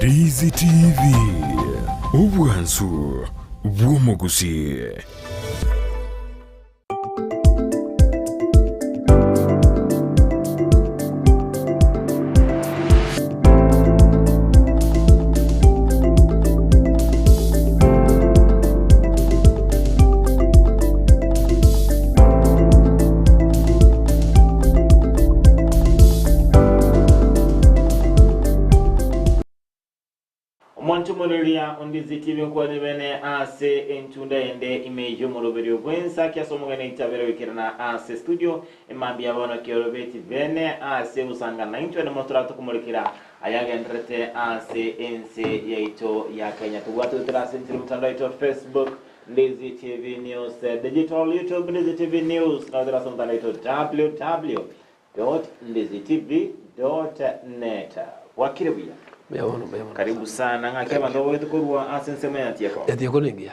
Ndizi TV, obwansu bw'omogusii. Omonto omoreria ondizitie ebinkwane bene ase entunda ende ime y'omoroberio bw'ensa ki ase omogeni oitabere goikerana ase studio emambia bono kiorobeti bene ase gosanga naintwe ande mono toratokomorekera ayagendererete ase ense yaito ya Kenya tobwate goetera ase enchera omotandao oito Facebook Ndizi TV News Digital YouTube Ndizi TV News na goetera ase omotandao oito www www.ndizitv.net Bwakire buya. Mbuya mono, mbuya mono. Karibu sana ng'aki abanto babogete korwa ase ensemo ya Tieko. Ya Tieko nengiya.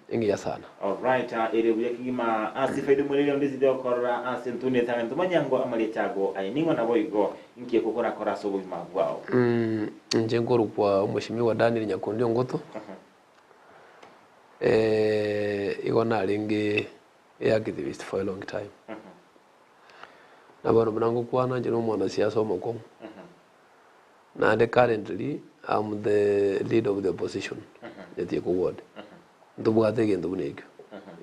Engiya sana. Alright, ah, ere buya kegima ase faida omoreri onde zite gokorora ase entunda etang'ani tomanye ango amarieta ago aye ning'o naboigo inki ekokorakora ase obogima bwao. Mm, inche nkorokwa omweshimiwa Daniel Nyakundi Ongoto. Eh, igo narenge activist for a long time. Na bono buna ngokwana inche na omwanasiasa omokong'u, naende currently am the leader of the opposition Nyatieko ward. Ntobwate egento buna ekio,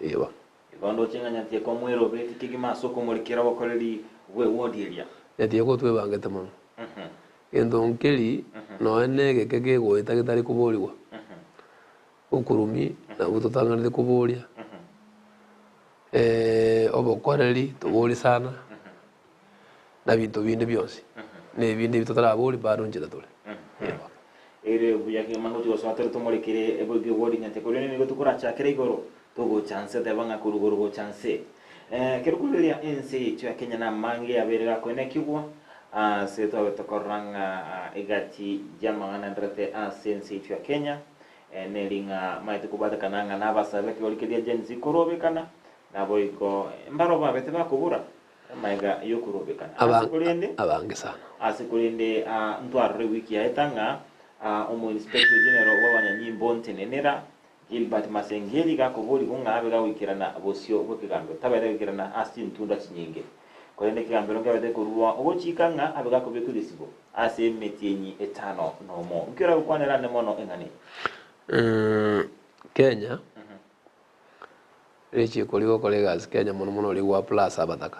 ee bono. Igo ndoche ng'a Nyatieko omwerobeti kegima ase okomorikera obokoreri bw'eward eria. Nyatieko twebangete mono. Gento nkeri nonya na egeke kegoeta getari koborigwa, okorumi nabwo totang'anete koboria, obokoreri tobori sana, na binto binde bionsi, na ebinde ebi totarabori bado nchera tore. Eeh. Ere buya kegima ngochia gosoa tore tomorekere eboigo ewodi nyatieko korende nigo tokorachakera igoro togocha nse teba ng'a korwa igoro gocha nse. Ekero korigereria ense yaito ya Kenya namange yabeire gakoenekigwa ase twabe tokorora ng'a egati y'amang'ana enderete ase ense yaito ya Kenya neri ng'a maete kobwatekana ng'a nabasae b'ekegori keria Gen Z korobekana naboigo mbaro babete bakobura amaiga y'okorobekana. Ase korende Abange sana. ase korende ntwarora ewiki yaeta ng'a omo-inspector general bw'abanyanyimbo ntenenera Gilbert Masengeli gakoborigwa ng'a abe gagoikerana bosio bw'ekegambero, tabaete goikerana ase chintunda chinyinge, korende ekegambero nkebete korua ogochika ng'a abe gakobekwa egesibo ase emetienyi etano nomo. Nki oragokwanere ande mono eng'ana eye? Kenya, richiiko rigokora egasi Kenya mono mono rigwa plus abataka.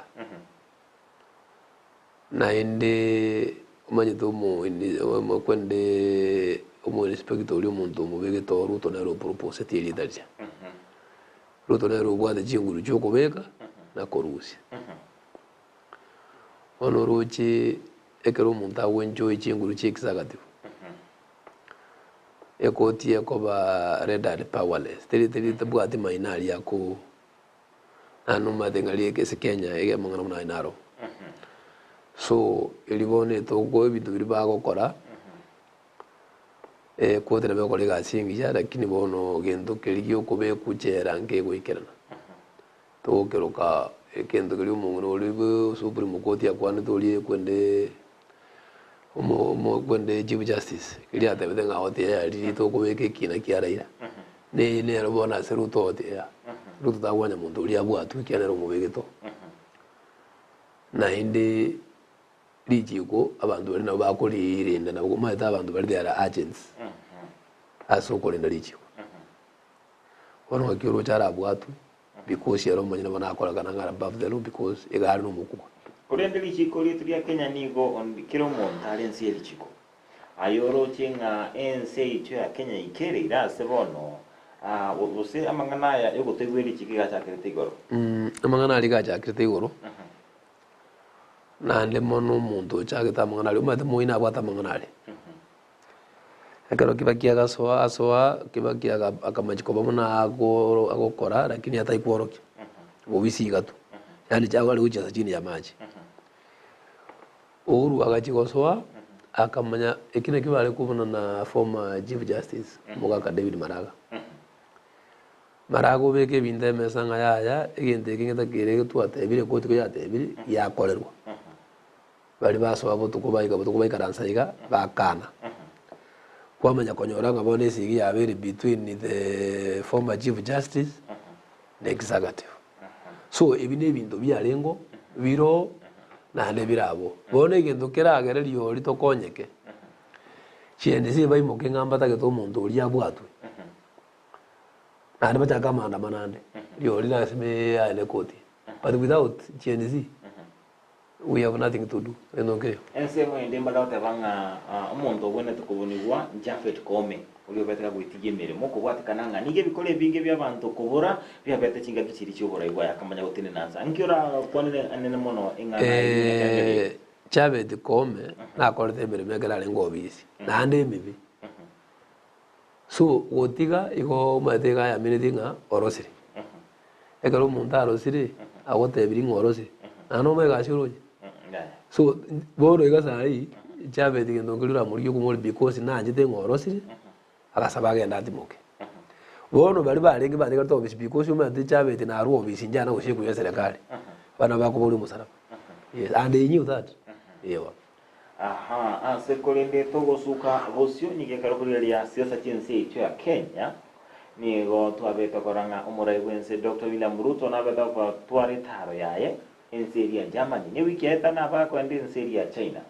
Naende omanyete omokwende omoinspector oria omonto omobegete oo Ruto nere oproposeti erieta riria. Ruto nere obwate chinguru chia okobeka na korusia. Bono oroche ekero omonto agoenjoy chinguru chia executive, ekoti ekoba rendered powerless, teri teri tebwati maina aria ako. Naende nomanyete ng'a rieka ase Kenya iga amang'ana buna aya naro. So, erio bono etoko ebinto biria bagokora, koti nabo egokora egasi engiya lakini bono gento keria giokobekwa jela nkegoikerana. Togokeroka egento keria omong'ina oria bwe supreme court akwanete oria ekwende omo omo ekwende chief justice, keria atebete ng'a otiea riria tokobeka ekina kia Raila. Neye nero bono ase Ruto ogoteeba, Ruto tagwanya monto oria abwatwe ekiagera nere omobegete oo. Naende richiiko abanto baria nabo bakoririnda nabo omanyete abanto baria they are agents ase okorenda richiiko. Bono ng'aki oroche arabwatwe because ere omonyene bono akorekana ng'a are above the law because iga are nomokubwa. Korende richiiko riaito ria Kenya nigo kera omonto are ense ye richiiko. Aye oroche ng'a ense yaito ya Kenya ikereire ase bono, gose amang'ana aya y'ogotoigwa erichiko iga achakerete igoro? Amang'ana aria iga achakerete igoro, naende mono omonto ochagete amang'ana aria, omanyete moi nabwate amang'ana aria. Ekero Kibaki agasoa asoa, Kibaki aga akamachia koba buna ago agokora lakini atari kworokia, obisi iga tu, yaani are gochiesa chini ya maji. Uhuru agachia gosoa, akamanya eki nakio bare kobuna na former chief justice omogaka David Maraga. Maraga obeka ebinto emesa ng'a yaya egento eke ngetakeire twatebire ekoti ko yatebire giakorerwa. Baria basoa botuko baika botuko baikaransa iga bakana. Kwamanya konyora ng'a bono esegi yabeire between the former chief justice na executive. So ebi na ebinto biarengeo, biroo, naende birabwo. Bono egento keragere riori tokonyeke, chiende baimoke ng'a mbatagete omonto oria abwatwe, naende bachake amaandamano ande, riori lasima aende koti. But without GNZ, we have nothing to do, egento nkeyo. Ensemo ende mbare goteba ng'a omonto ogwenerete kobunigwa Japhet Koome, oria obete kagoetigia emeremo, okobwatekana ng'a nigo ebikoro ebinge bi'abanto kobora biabete chingaki chiria chi'oborai bwaye akamanya gotenena nsa. Nki orakwanere anene mono eng'ana eye buna ekerengerio eke? Japhet Koome nakorete emeremo ekero arenge obisi, naende emibe. So gotiga igo omanyete iga ayamineti ng'a orosire. Ekero omonto arosire, agotebirie ng'a orosire, naende nomanye egasi oroche. So bono iga saii, chabeti gento nkeria oramorigie okomori because nanchete ng'a orosire, agasaba agende atimoke. Bono baria barenge batigarete ofisi because omanyete chabeti narwa ofisi inche ana gosiekwa ya eserekari, abana bakoboria omosaraba. Yes, and they knew that. Eeh. Aha, ase korende togosuka bosio nigo ekero korigereria siasa chi'ense yaito ya Kenya, nigo twabete korora ng'a omorai bw'ense Doctor William Ruto nabete gotwara etaro yaye ense eria ya Germany, ne wiki yaeta nabe akoenda ense eria ya China.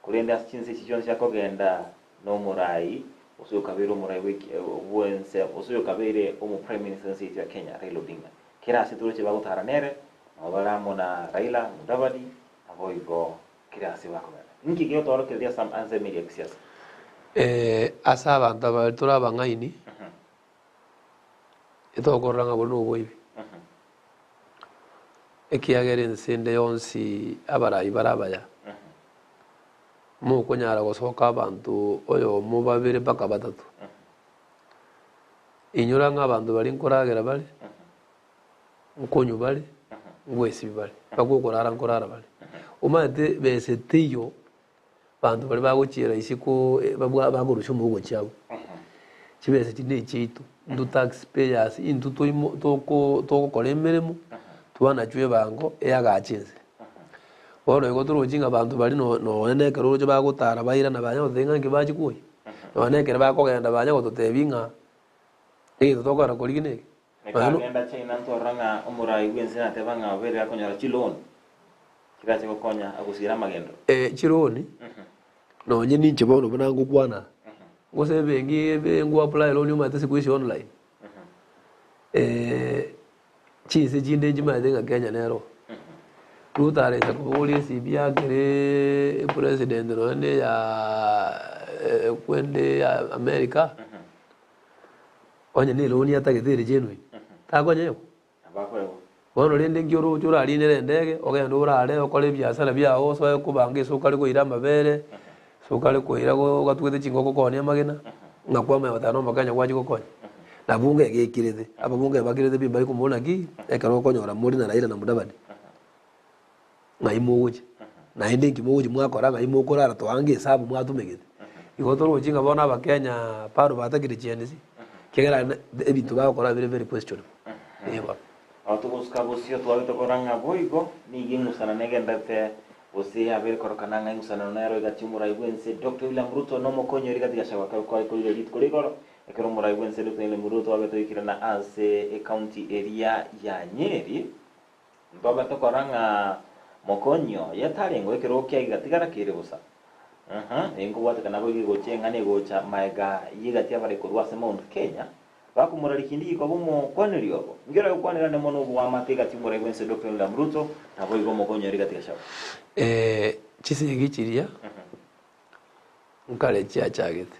Korende ase chinse echi chionsi akogenda nomorai gose oyokabeire omorai bw'ense gose oyokabeire omo prime minister ense yaito ya Kenya Raila Odinga. Kera ase toroche bagotara nere, nabo bare amo na Raila, Mudavadi, naboigo Kera ase bakogenda. Ninki gegotoorokereria ase ase emeri ya gisiasa? Ase abanto aba tore abang'aini, etokorora ng'a boria noboibi. Ekiagera ense ende yonsi abarai bare abaya, mokonyara gosoka abanto oyomo, babere mpaka batato. Inyora ng'a abanto baria nkoragera bare. Nkonywa bare, ngwesibia bare, mpaka okorara nkorara bare. Omanyete bese teiyo, banto baria bagochiera isiko babwa bakorusia omougo chiabo, chibesa echi ne echiaito, intwe tax payers, intwe toimo toko togokora emeremo, twanachwa ebango eagache ense. Bono igo torochi ng'a banto baria no nonye na ekero oroche bagotara bairana banya gototebia ng'a nki bachia koyia, nonye na ekero bakogenda banya gototebia ng'a egento tokogenda korigia neke. Ekagenda China ntorora ng'a omorai bw'ense nateba ng'a obeire akonyora chiloan chirache gokonya agosiira amagendo. Chiloan nonye ninche bono buna ngokwana gose ebenki ebe ngo apply loan omanyete siku hizi online chinse chinde nchimaete ng'a Kenya nero Ruto arecha kobogoria esibi yakere epresident nonye na eya kwende ya America. Onye neroni atagete ere genuine, takonyegwa. Bono rende nki oroche orarinere endege, ogende orare okore ebiasara biago osoe kobanga ase okare koira amabere, ase okare koira ogatugete chingoko koonia amagena, ng'a kwamanya goteba na omokenya gwachia gokonya. Na bunge iga ekirete, ababunge bakirete pi mbari komobuna ki, ekero okonyora more na Raila na Mudavadi, ng'ai mogochia? Naende inki mogochia mwakora ng'ai mokorara toange esabu mwatumegete. Igo torochi ng'a bono abakenya bado batakire chienisi, ekiagera ne ebinto bagokora bire very questionable, eh bono. Aho togosuka bosio twabete korora ng'a boigo nigo eng'usana negenderete gose yabeire korokana ng'a eng'usanano nero egati y'omorai bw'ense Doctor William Ruto na omokonyi oria Rigathi Gachagua ekero kware korigia rituko ria igoro ekero omorai bw'ense Doctor William Ruto abete goikerana ase ecounty eria ya Nyeri. Ntwabete korora ng'a mokonyi oye tarengeo ekerogo kiaye gegatigara kere bosa. Uhum, enkobwatekana boigo egocha eng'ana egocha maega y'egati abare korwa ase Mount Kenya, bakomoraria Kindiki koba omokwaneri obo. Inki oragokwanera ande mono oboamate egati y'omorai bw'ense Doctor William Ruto, naboigo omokonyi oye Rigathi Gachagua? Chisegi chiria nkare chiachagete,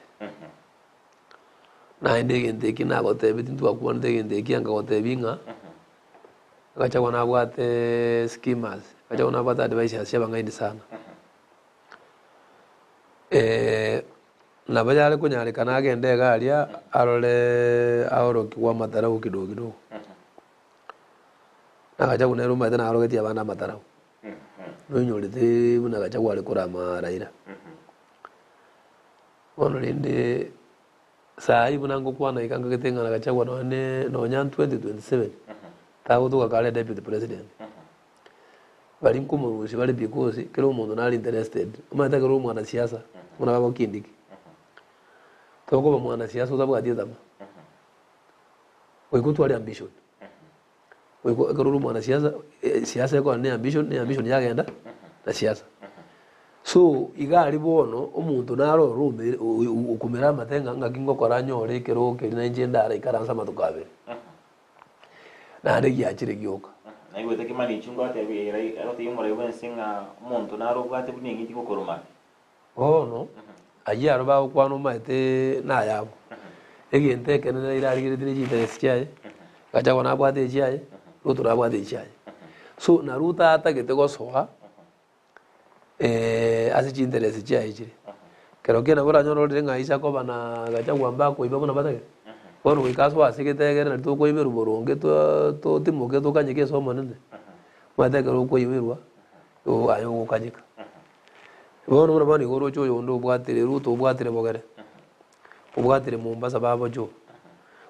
naende egento eki nagotebetie ntwakwanete egento eki nkagotebia ng'a. Gachagua nabwate schemers, Gachagua nabwate advisers chiabang'aini sana. Nabo yare konyarekana agende iga aria arore aorokigwe amatarau kidogo kidogo. Na Gachagua nere omanyete naorogetie abande amatarau. Noinyorete buna Gachagua are korama Raila. Bono rende. Saii buna ngokwana iga ngagete ng'a Gachagua nonya ne nonya 2027 tagotoka kare deputy president. Baria nkomorusia bare because kera omonto nare interested. Omanyete ekero ore omwanasiasa buna baba Kindiki. Tokoba mwanasiasa otabwati etama, goika otware ambition. Goika ekero ore omwanasiasa, siasa ekogenda na ambition, na ambition yagenda na siasa. So, iga aria bono, omonto naro ororo omere okomera amate ng'a ng'aki ngokora nyore ekerogo keria na inche ndare ikaranse amatuko abere. Naende giachire gioka. Naigwete kimani echio ngotebia agotebia omorai bwense ng'a omonto naro obwate buna eng'iti gokoromana. Bono ayio aro bagokwana omaete nayabo, egento ekenene Raila arigeretie ne chinterest chiaye, Gachagua nabwate echiaye, Ruto nabwate echiaye. So na Ruto atagete gosoa ase chinterest chiaye chire. Kero kende nabo oranyore ororire ng'a ise akoba na Gachagua mbakoiba buna batagete, bono goika asoe ase egetegere nari tokoiberwa boronge totimoke tokanyeke ase Omonene, omanyete ekero okoiberwa, aye ogokanyeka. Bono buna bono igo oroche oyonde obwatire Ruto obwatire bogere, obwatire Mombasa baba Joe,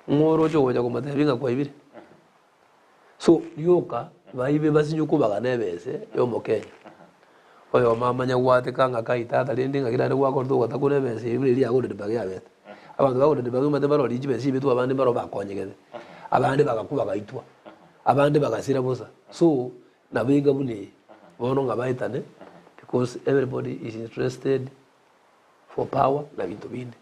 ng'o oroche ogocha komotebia ng'a kwaibire? So rioka baibe basinye kobagana ebese ya omokenya, oyomo amanye goateka ng'a kai tata rende ng'aki naende gwakorete ogotakuna ebese eye buna eria yagorire bag yabete. Abanto bagorire bag omanyete barori chibesa chibetwe abande mbaro bakonyegete, abande bagakwa bagaitwa, abande bagasira bosa. So Nabo enga buna eye bono ng'a baetane because everybody is interested for power na binto binde.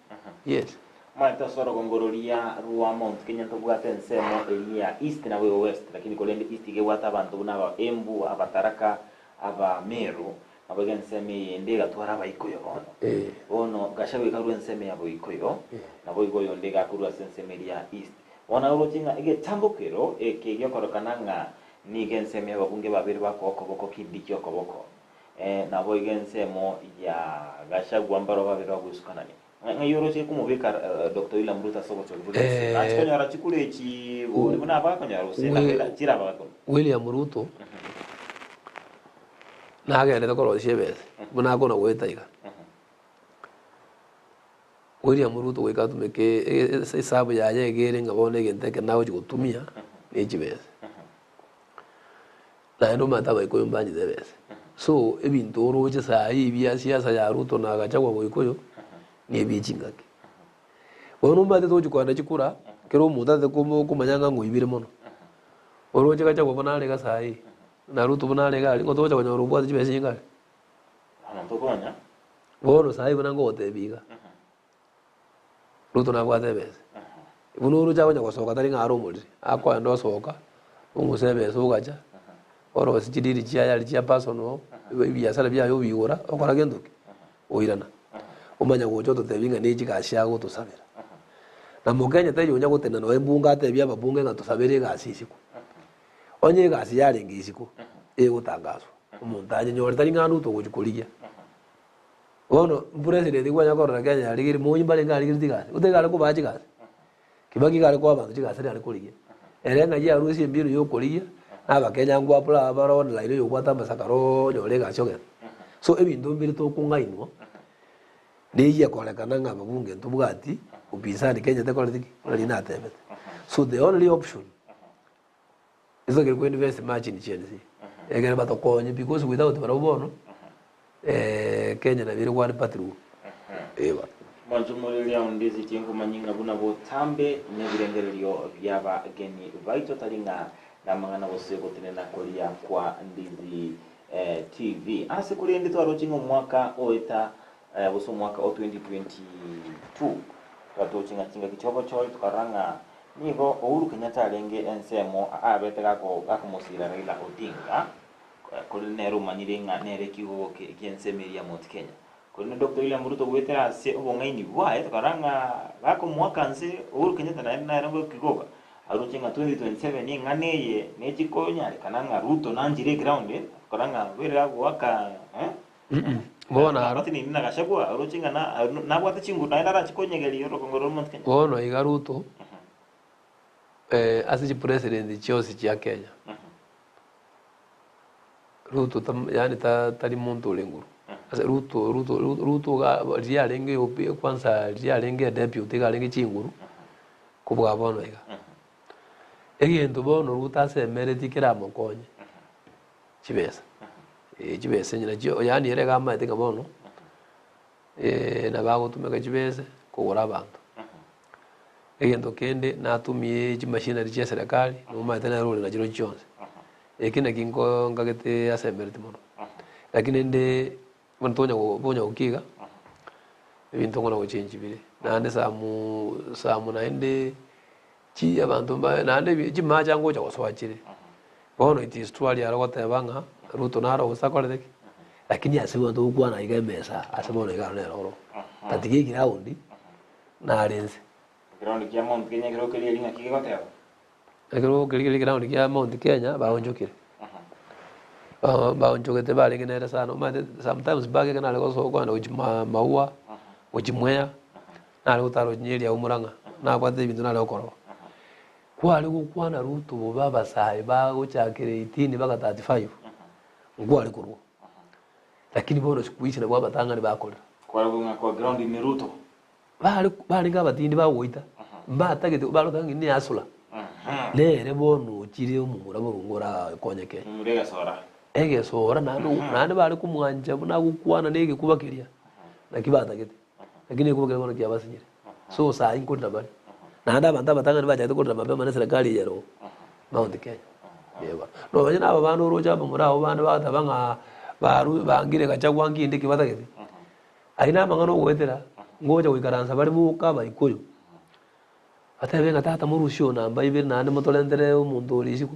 Yes. Omanyete ase orogongo roria rwa Mount Kenya ntobwate ensemo eria ya East naboigo West, lakini korende East iga ebwate abanto buna aba Embu, Abataraka, aba Meru, naboigo ensemo eyende egatwara Abaikoyo bono. Bono Gachagua iga arwa ensemo ya Boikoyo, naboigo oyonde iga akorwa ase ensemo eria ya East. Bono aroche ng'a egetambokero eke gekorokana ng'a Nigo ensemo y'ababunge babere bakoa okoboko kindiki okoboko, ee, naboigo ensemo ya Gachagua mbarabwo babere bagwesukanania. Ng'ai oroche komobeka Doctor William Ruto ase obochori bore gose nachi konyora chikura echi bori buna abakonyora gose nabo chirabakonywe? William Ruto nagenderete korosia ebesa buna akona goeta iga. William Ruto goika atumeke esabu yaye iga ere ng'a bono egento eke nagochi gotumia ne chibesa. Naende omanyete abaikoyo mbanchete ebesa. So, ebinto oroche saii bia siasa ya Ruto na Gachagua boikoyo, na ebie chingaki. Bono omanyete togochi koenda chikura, kera omonto atete komo komanya ng'a ng'oibire mono. Oroche Gachagua buna are iga saii, na Ruto buna are iga aria, ng'o togocha konyora obwate chibesa chinyinge aria? Bono ntokonya. Bono saii buna ngogotebia iga, Ruto nabwate ebesa. Buna oroche akonya gosoka tari ng'a are omoriri, akoenda osoka, ong'use ebesa ogacha, orosie chidiri chiaye aria chia personal, ebiasara biaye obigora, okora gento ki? Oirana. Omanya gocha ototebia ng'a ne chigasi agotosabera. Na mokenya taiyo onya gotenena nonya embunge atebie ababunge ng'a tosabere egasi isiko. Onye egasi yarenge isiko, egotangaswa, omonto anyenyore tari ng'a Ruto ogochia korigia. Bono mpresident kwanya korora Kenya yarigirie moi mbarenge arigeretie chigasi, gose are kobaa chigasi? Kibaki iga are koa abanto chigasi tari are korigia. Ere ng'ai arusie embinu ya okorigia, na abakenya nko apply bare online oyobwate amasakara onyore egasi ogende. So ebinto mbire tokong'ainwa, neyia ekorekana ng'a ababunge ntobwati upinzani Kenya tekoreti ki? Buna riria natebete. So the only option. Ntotagete ko invest much in Gen Z ekere batokonye because without barabwo bono Kenya nabo ere one party rule eh bono. Mwanche more round ase chinkomanyia ng'a buna botambe nebirengererio bi'abageni baito tari ng'a namang'ana gose gotenena koria kwa Ndizi TV. Ase korende twaroche ng'a omwaka oeta gose omwaka o 2022 twatoche ng'a chingaki chiobochori tokarora ng'a Nigo Uhuru Kenyatta arenge ensemo abete gakomosiira Raila Odinga, korende nere omanyire ng'a nere ekigogo ki'ensemo eria ya Mount Kenya. Korende Doctor William Ruto goetera ase obong'aini bwaye tokarora ng'a gakomoaka nse Uhuru Kenyatta naende nere ngokigoga, aroche ng'a 2027 eng'ana eye nechikonyarekana ng'a Ruto nanchire eground tokarora ng'a bere gagoaka Bono aro. Nini na Gachagua oroche ng'a nabwate chinguru naende arache konyegeria orogongo rwa Mount Kenya. Bono iga Ruto ase chipresident chionsi chia Kenya, Ruto yaani tari monto ore nguru. Ase Ruto Ruto Ruto iga riria arenge kwanza riria arenge edeputy iga arenge chinguru kobua bono iga. Egento bono Ruto asemeretie keramokonye. Chibesa, eh chibesa echi nachio yaani ere iga amaete ng'a bono, nabo agotumeka chibesa kogora abanto. Egento kende natumie chimachinery chia eserekari, nomanyete nere ore nachirobio chionsi. Eki naki nko nkagete asemereti mono. Lakini rende bono tonya go bonya gokia iga, ebinto nkona gochengi bire. Naende some some naende chi abanto mbaye naende ebi chimacha ngocha gosoa chire. Bono it is true aria arogoteba ng'a Ruto naro gose akorete ki, lakini ase bono togokwana iga emesa ase bono iga aro nere oro. Tatiga eground nare inse. Ekeround kia Mount Kenya ekero keria eri ng'aki gegoteba? Ekero keria kere ekeround kia Mount Kenya baonchokire. Baonchogete barenge nere sana omanyete sometimes back ekero nare gosoa kogenda gochia ma maua, gochia mwea, nare gotara gochia Nyeri agwo Murang'a, nabwate ebinto nare gokora oo. Kware gokwana Ruto bobe abasae bagochakera 18 mpaka 35, nkware korwa. Lakini bono siku hizi nabwo abatang'ani bakorera. Kware ng'a kwa ground ni Ruto. Bare barenge abatindi bagoita, mbatagete barota ng'a ne asula, nere bono ochire omomura boronge orakonye Kenya. Momura egesora. Egesora naende naende bare komwancha buna agokwana na egekuba keria, naki batagete. Lakini egekuba keria bono kiabasinyire. So saii nkorera bare. Naende abanto abatang'ani bachagete korera mapema na eserekari eye ero Mount Kenya. Eeh bono. Nonye na aba bande oroche abamura abwo bande bagateba ng'a baru bangire Gachagua nkinde ki batagete. Ayio namang'ana ogoetera, ngocha goikaransa bare boka abaikoyo, batebe ng'a tata morusie oyo namba ibere naende motorentere omonto ore isiko.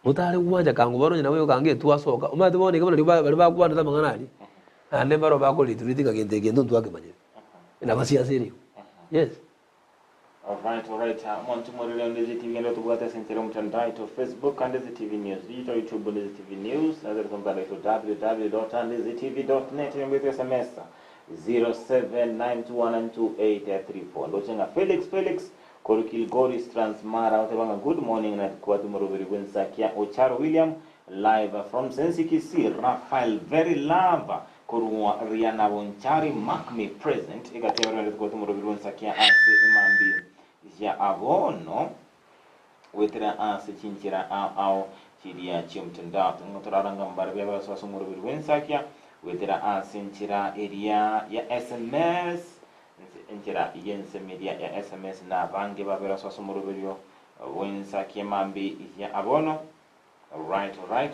Motare gwancha kango bono onye nabo kango etwasoka, omanyete bono iga buna baria bakwanete amang'ana aria, naende mbaro bakoritweet ng'a gento eke intwe ntwakemanyete. Nabo siasa ere igo, yes. Alright, alright. Omonto morere onde Ndezi TV ende tobwate ase enchera omotandao to Facebook and Ndezi TV News Digital YouTube Ndezi TV News na ase omotandao to www.ndezitv.net nyomba SMS 0792192834 ndoche ng'a Felix Felix koru Kilgoris Transmara oteba ng'a good morning na kwati moroberi bwensakia Ocharo William live from Sensi Kisii Raphael very love Korwa riana Bonchari mark me present egateba rende tokobwate omoroberi bwensakia ase emambi ya abono goetera ase chinchera ao ao chiria chiomtandao. Ng'a toraranga mbare buya bagasoa ase omoroberi bwensakia goetera ase enchera eria ya sms enchera yensemeria ya sms na abange babere ase omoroberio bwensakia emambi ya abono. Alright alright.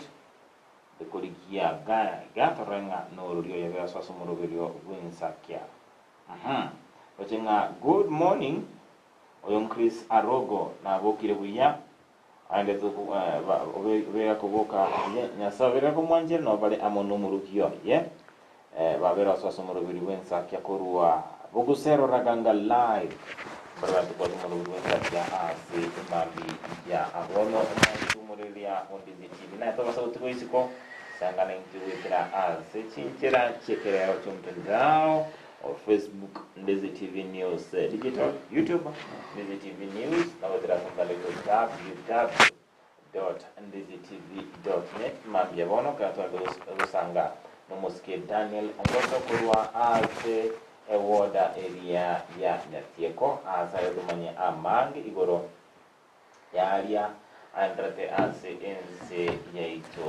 Ekorigia ga iga torore ng'a norori oyo beraso ase omoroberio bw'ensakia. Uhum. Roche ng'a good morning oyo Chris Arogo nabokire buya aende toku eh, ba- obe- obega koboka buya Nyasae obere komwanchera nabo bare amo nomoruki oye eh, babere ase ase omoroberio bw'ensakia korwa Bogusero Raganga live Mbare batukwate omoroberio bw'ensakia ase emambi ya abono omwancho omoreria ondizi TV naye tobasa gotigwa isiko sangana intwe goetera ase chinchera chi'ekerero chi'omtandao o Facebook Ndizi TV News Digital YouTube Ndizi TV News na goetera ase omotandao www www.ndizitv.net Mambia bono ekero twarenge gosanga nomosike Daniel Ongoso korwa ase ewoda eria ya Nyatieko aase aye tomanye amange igoro yaria aenderete ase ense yaito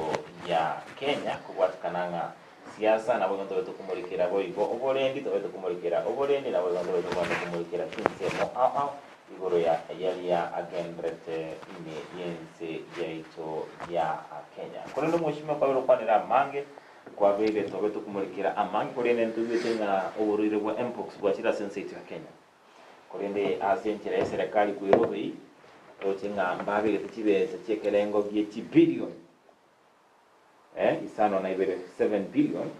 ya Kenya kobwatekana ng'a siasa nabo igo ntobete komorikera boigo oborendi tobete komorikera oborendi nabo igo ntobete kogenda komorikera chinsemo ao ao Igoro ya yaria agenderete ime y'ense yaito ya Kenya. Korende omweshimiwa kwabeire okwanera amange, kwabeire tobe tokomorikera amange, korende ntoigwete ng'a oborwaire bwa Mpox bwachire ase ense yaito ya Kenya. Korende ase enchera y'eserekari kwerobei, roche ng'a mbabegete chibesa chi'ekerengo gie chibilion isano na ibere, 7 billion,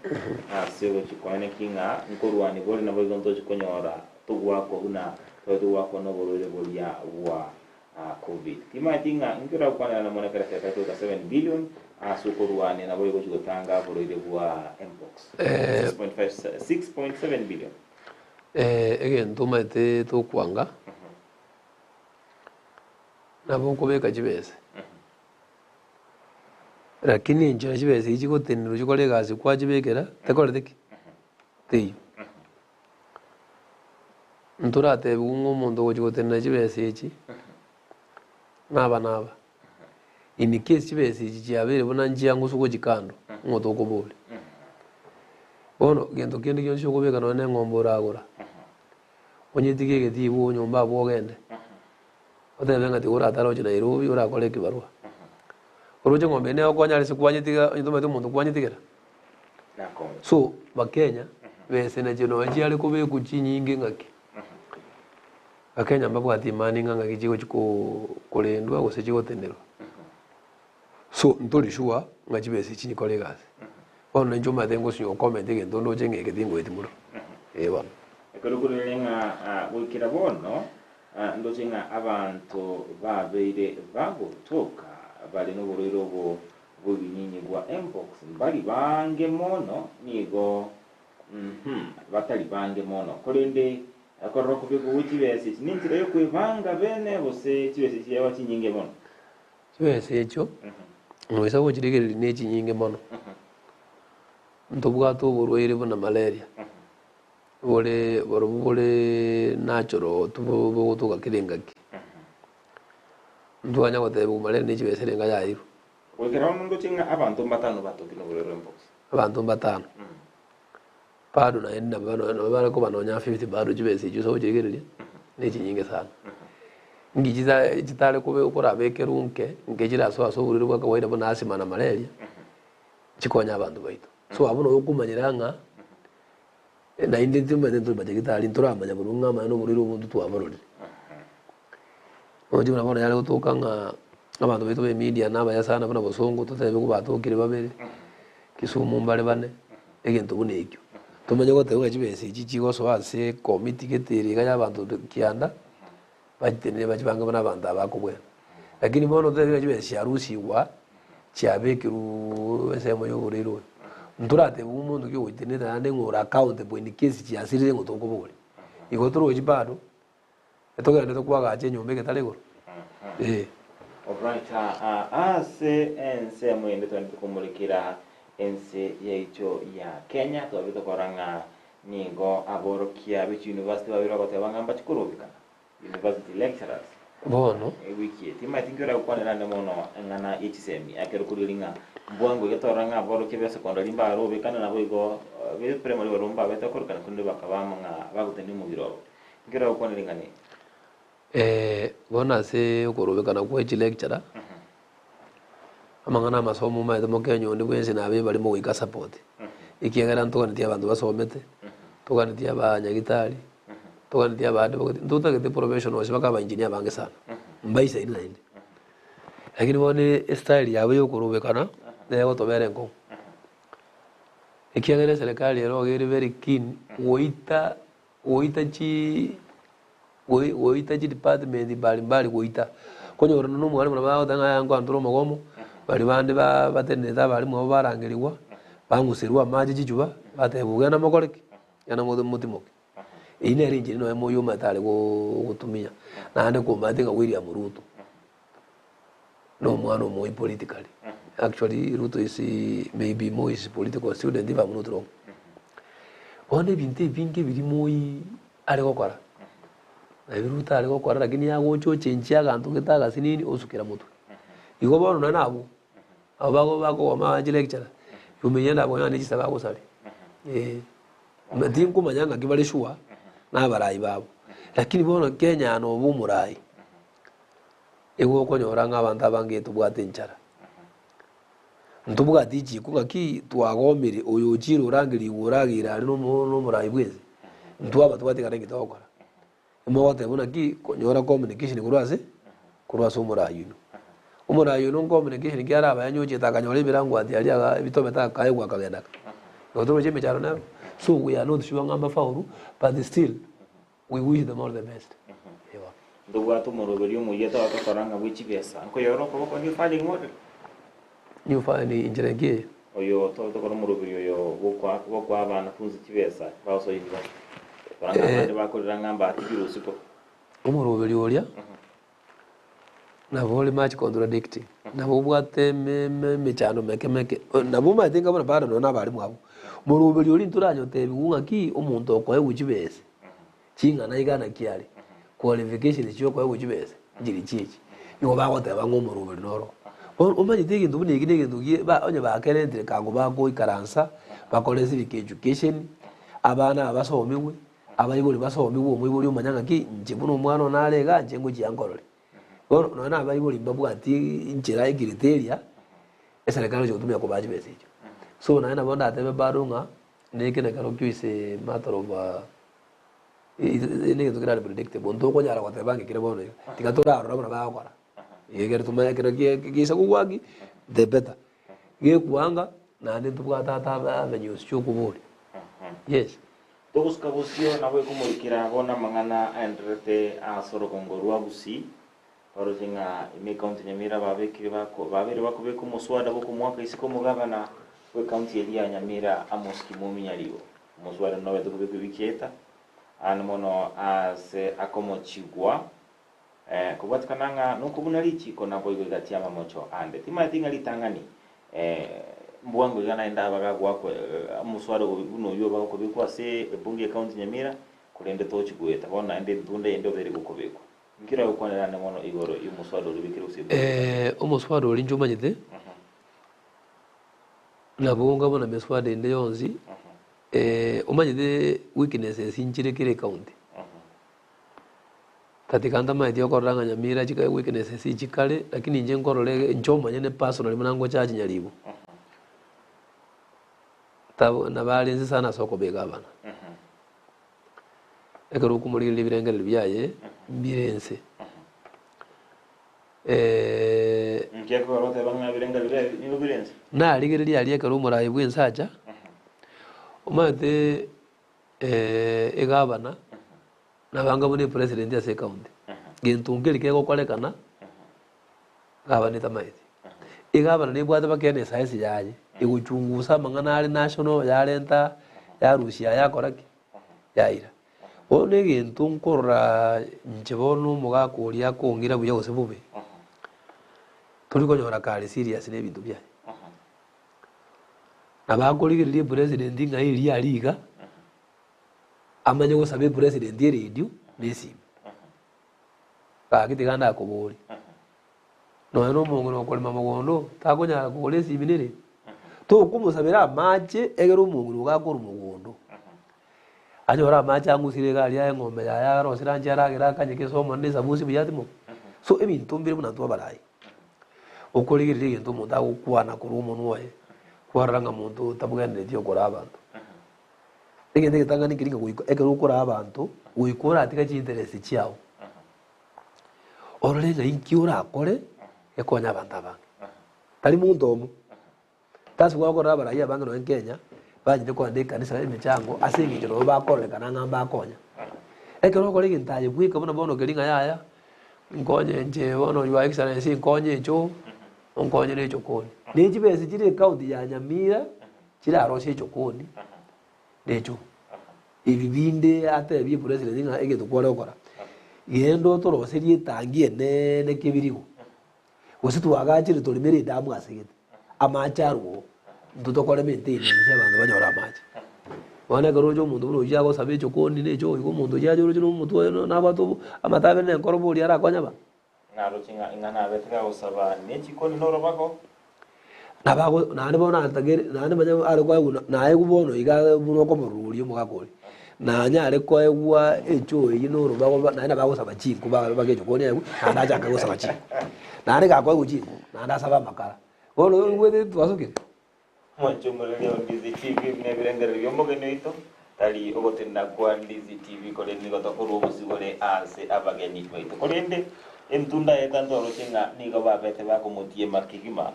ase ogochia koeneki ng'a nkorwania bore naboigo ntochi konyora togwakwa buna twari togwakwa noborwaire boria bwa Covid. Timanyeti ng'a inki oragokwanera na monekera serikali kobeka 7 billion ase okorwania naboigo gochia gotanga oborwaire bwa Mpox. 6.5 6.7 billion. Egento omanyete tokwanga, nabo okobeka chibesa. Lakini enchera chibesa echi chigotenerwa chikore egasi kwachibekera, tekoreti ki? Teiyo. Ntoratebiwe ng'a omonto ogochia gotenena chibesa echi, naba naba. In case chibesa echi chiabeire buna nchiangusu gochia kando, ng'o tokoboria. Bono gento kende gionsi okobeka nonye na eng'ombe oragora. Onyetige egetii bwo nyomba abwo ogende. Otebe ng'a tiga oratare oche Nairobi orakore ekibarua. Oroche ng'ombe eye negokonya are ase kwanyetiga onye tomanyeti omonto kwanyetigera. So bakenya bese nachio nonye chiare kobekwa chinyinge ng'aki, Bakenya mbabwati imani ng'a ng'aki chigochi korendwa gose chigotenerwa. So ntori sure ng'a chibesa echi chikore egasi. Bono nainche omanyete ngosinywa gocomment egento ndoche ng'a eke tingoeti mono. Ee bono. Ekero okorire ng'a goikera bono ndoche ng'a abanto babeire bagotoka bare noborwaire obo bw'ebinyinyi bwa mpox mbari bange mono, nigo batari bange mono, korende korora okobekwa gwe chibesa echi nenchera y'okwebanga bene gose chibesa echi chiaba chinyinge mono. Chibesa echio noisa gochirigereria nechinyinge mono. Ntobwate oborwaire buna malaria, bore borobwo bore natural bogotoka kera engaki. Ntwanya gotebiwa malaria ne chibesa erenga yairwe. Goikera bono ndoche ng'a abanto mbatano batokire noborwaire bwa mpox. Abanto mbatano. Bado naende nabo nabo bare koba nonya 50 bado chibesa echio ase gochirigereria ne chinyinge sana. Inki chita chitare kobe okorabekerwa nke, nke chirasoe ase oborwaire bwa kawaida buna asthma na malaria, chikonye abanto baito. So abwo nabo okomanyera ng'a naende timanyete ntore manyagitari ntoramanya korwa ng'a amang'ana oborwaire obo intwe twabororire. Roche buna bono yare gotoka ng'a abanto baito ba emedia na abaya sana buna bosongo totebe kobatokire babere, Kisumu mbare bane, egento buna ekio. Tomanye goteba ng'a chibesa echi chigosoa ase ekomiti gete ere iga ya abanto kianda, bachitenene bachibange buna abanto aba bakobwena. Lakini bono totebe ng'a chibesa chiarusigwa, chiabekerwuuuu ensemo ya oborwaire oyo. Ntoratebe omonto ki ogochitenenera naende ng'a ore accountable in case chiasirire ng'o tokoboria. Igo torochi bado. Togenderete koagacha enyomba egetare igoro. Ee. Alright, ase ensemo ende twende tokomorekera ense yaito ya Kenya twabire tokora ng'a nigo aborokia be chiuniversity babire bagoteba ng'a mbachi korobekana university lecturers Bono. ewiki eye timanyeti nki oragokwanera ande mono eng'ana ye chisemi ekero korigereria ng'a mbwango iga torora ng'a aborokia be secondary mbarobekana naboigo be primary barobwo mbabete korokana korende bakaba amo ng'a bagotenia omobere obo. Nkere gokwana ring'ana eri. Bono ase okorobekana gwe chilecturer, amang'ana amasomo omanyete mokenya onde bwensi nabe bare mogoika support, ekiagera ntoganetie abanto basomete, toganetie abanyagitari, toganetie aba advocate, ntotagete professionals mpaka aba engineer abange sana, mbaisaini naende. Lakini bono estyle yabo ya okorobekana, nere egotobera enkong'u. Ekiagera eserekari ero iga ere very keen goita Goita chi goita chi department mbari mbari goita, konyora nonya omwalimu nabo agoteba ng'a yaya nkwantere omogomo, baria bande ba batenenete abalimu abwo barangerigwa, bang'userwa amache chichuba, batebwa genda mokore ki? Genda mote motimoke. Eyio nere enchera nonya moyio omanyete are gotumia, naende komanyete ng'a William Ruto, na omwana omoi politically, actually Ruto is maybe Moi's political student if I'm not wrong. Bono ebinto ebinge biria Moi are gokora, nabi Ruto are gokora lakini agocha ochenchia aganto gete agasinini osukera motwe. Igo bono nonye nabwo, abo bago bakogoma abanche lecturer, omenye nabo onye ne chisaba agosaria eh. Tinkomanya ng'aki bare sure na abarai babo, lakini bono Kenya nobe omorai. Nigo okonyora ng'a abanto abange tobwate enchara. Ntobwati richiko ng'aki twagomire oyo ochire orangerigwe oragere are nomo nomorai bwensi, intwe aba twatigara inki togokora? Mogoteba buna ki, konyora communication korwa ase korwa ase omorai oyio. Omorai oyio communication ki arabe anyochete akanyora ebirangwati aria iga ebitobete akaegwa akagenda ka. Igo toroche emechando nero, so we are not sure ng'a mbafaulu but still. We wish them all the best. Ewa. Ntobwate omoroberio omoyia togotokora ng'a bwe chibesa nkoyora okoboko new funding model. New funding inchera ki eye? Oyo togotokora omoroberio oyo bw'okoa bw'okoa abanafunzi chibesa bagosoa university. Kora ng'a abande bakorera ng'a mbatigire osiko. Omoroberio oria nabo ore much contradicting, nabo obwate eme eme emechando meke meke, nabo omanyete inga buna bado nonye na abalimu abwo. Moroberio oria ntoranyotebiwu ng'aki omonto okoegwa chibesa ching'ana iga naki are, qualifications chia okoegwa chibesa nchiri chiachi, nigo bagoteba ng'a omoroberio noro. Bono omanyete egento buna eki na egento gie ba onye bakerentire kango bagoikaransa, bakore civic education, abana aba basomigwe. Abaibori basomigwe omoibori omanya ng'aki, inche buna omwana one are igaa, inche ngochia nkorore. Bono nonye na abaibori mbabwati enchera ecriteria, eserekari egochi gotumia kobaa chibesa echio. So naende nabo ndatebe bado ng'a, neke nekerokio is a matter of negento kere unpredictable, ntokonyara goteba ng'a ekere bono iga, tiga torarora buna bagokora. Egere tomanye ekero geisa kogwa ki, the better. Gekwanga, naende ntobwate ata avenues chiokoboria. Yes. Togosuka bosio nabo ekomorikera bono amang'ana aendererete ase orogongo rwa Gusii. Baroche ng'a ime ekaunti Nyamira babekire bako babeire bakobeka omoswada bw'okomoaka isiko omogabana bw'ekaunti eria ya Nyamira Amos Kimomi Nyaribo. Omoswada nobete kobekwa ewiki yaeta aande mono ase akomochigwa Kobwatikana ng'a nokobuna richiiko naboigo egati y'amamocho ande. Timanyeti ng'a ritang'ani mbwango iga naende abagagoakwa omoswada buna oyio bagokobekwa ase ebunge y'ecounty Nyamira, korende tochi goeta bono naende entunda eyende obeire gokobekwa. Inki oragokwanera ande mono igoro y'omoswada oria obekire gose ebunge y'ecounty? Omoswada oria inche omanyete, nabo onga buna meswada ende yonsi, omanyete weaknesses nchire kera ecounty. Katika ntamaeti okorora ng'a Nyamira chika weaknesses chikare, lakini inche nkorora ege inche omonyene personally buna ngochachi nyaribo, tabo nabare inse sana ase okobeka abana. Ekero okomorigereria ebirengererio biaye, mbire inse. Inki ekogera oteba ng'a ebirengererio biaye nigo bire inse? Narigereria aria ekero omoraai bwa ense acha, omanyete egavana. Nabanga buna epresident ase ecounty. Gento nkeri kegokorekana, gavana etamaeti. Egavana nebwate mpaka NSIS yaye, egochungusa amang'ana are national, yarenta, yarusia aya yakora ki? Yaira. Bono egento nkorora inche bono omogaka oria akong'ira buya gose bobe, tori konyora kare serious na ebinto biaye. Nabo akorigereria epresident ng'a eria aria iga. Amanye gosaba epresident eredio na esimi. Gaki tiga ndakoborie. Nonya na omong'ina okorema mogondo takonyara kogora esimi na eredio. Tokomosabera amache egere omong'ina ogo akorwa mogondo. Anyore amache ang'usire iga aria eng'ombe yaye arosire anche aragere akanye kesomo na esabusi buya atimoke. So ebinto mbire buna intwe abarai. Okorigereria egento omonto agokwana korwa omonwa oye, kwarora ng'a monto oyo tabwenereti okoraa abanto. Egento egetang'ani nkeri ng'a goika ekero okoraa abanto, goika oratiga chinterest chiao, orore ng'a inki orakore gekonye abanto abange. Tari monto omo, tasi gwakorora abarai abange nonye Kenya, bachete kogenda ekanisa emechango ase eng'encho nabo bakororekana ng'a mbakonya. Ekero okora egento aye bweka buna bono keria ng'a yaya, nkonye inche bono your excellency nkonye echoo, onkonye na echokoni. Ne chibesa chire ecounty ya Nyamira. Chirarosie echokoni na echo. Ebi binde atebie president ng'a egento kware gokora, genda otoroserie etangi enene kebirigo, gose twagachire toremere edamu ase gete, amache arwe oo, intwe tokore maintenance abanto banyore amache. Bono ekero oroche omonto buna oyio agosaba echokoni na echo igo omonto oyio ache oroche na omotwe oye nabwate obo amatabere na enkoro boria arakonye abanto. Naroche ng'a ing'ana abete gagosaba ne chikoni norobago. Nabago naende bono atagere naende manya are koegwa naegwe bono iga buna okomororia omogaka oria, nanyare koegwa echoo eywo na orobago ba naende nabagosaba chinko ba bake echokoni aegwe, naende achake gosaba chinko. Naende gakoegwa chinko, naende asabe amakara. Bono oigwete twasokire. Mwanche omoreria o Ndizi TV buna ebirengererio bi'omogeni oito, tari ogotenena kwa Ndizi TV korende nigo tokorua obosibore ase abageni baito. Korende entunda yaito ntoroche ng'a nigo babete bakomotiema kegima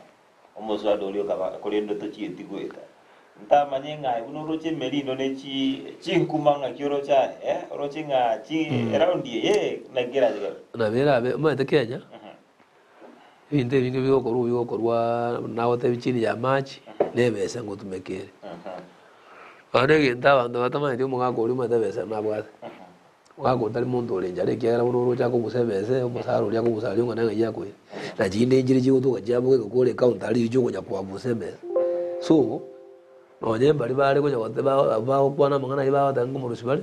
omoswada oria okaba korende tochieti goeta. Ntamanye ng'a aye buna oroche emerindo ne chi chinkuma ng'aki oroche aye eh, oroche ng'a chi eraundi eye naki erache kebe. Nabo erabe omanyete Kenya. Ebinto ebinge bigokorwa bigokorwa nagotebia chini ya amache, na ebesa ngotumeka ere. Bono egento abanto batamanyeti omogaka oria omanyete ebesa nabwate. Omogaka oria tari monto ore nchara ekiagera bono oroche akogusa ebesa, omosara oria akogusa aria ong'ana ng'ai akoira. Na chinde nchire chigotoka chiaboka egekora ecounter aria riria okonya koabusa emesa. So, nonye mbaria bare konya goteba abwo bagokwana amang'ana aywo bagoteba nkomorusia bare,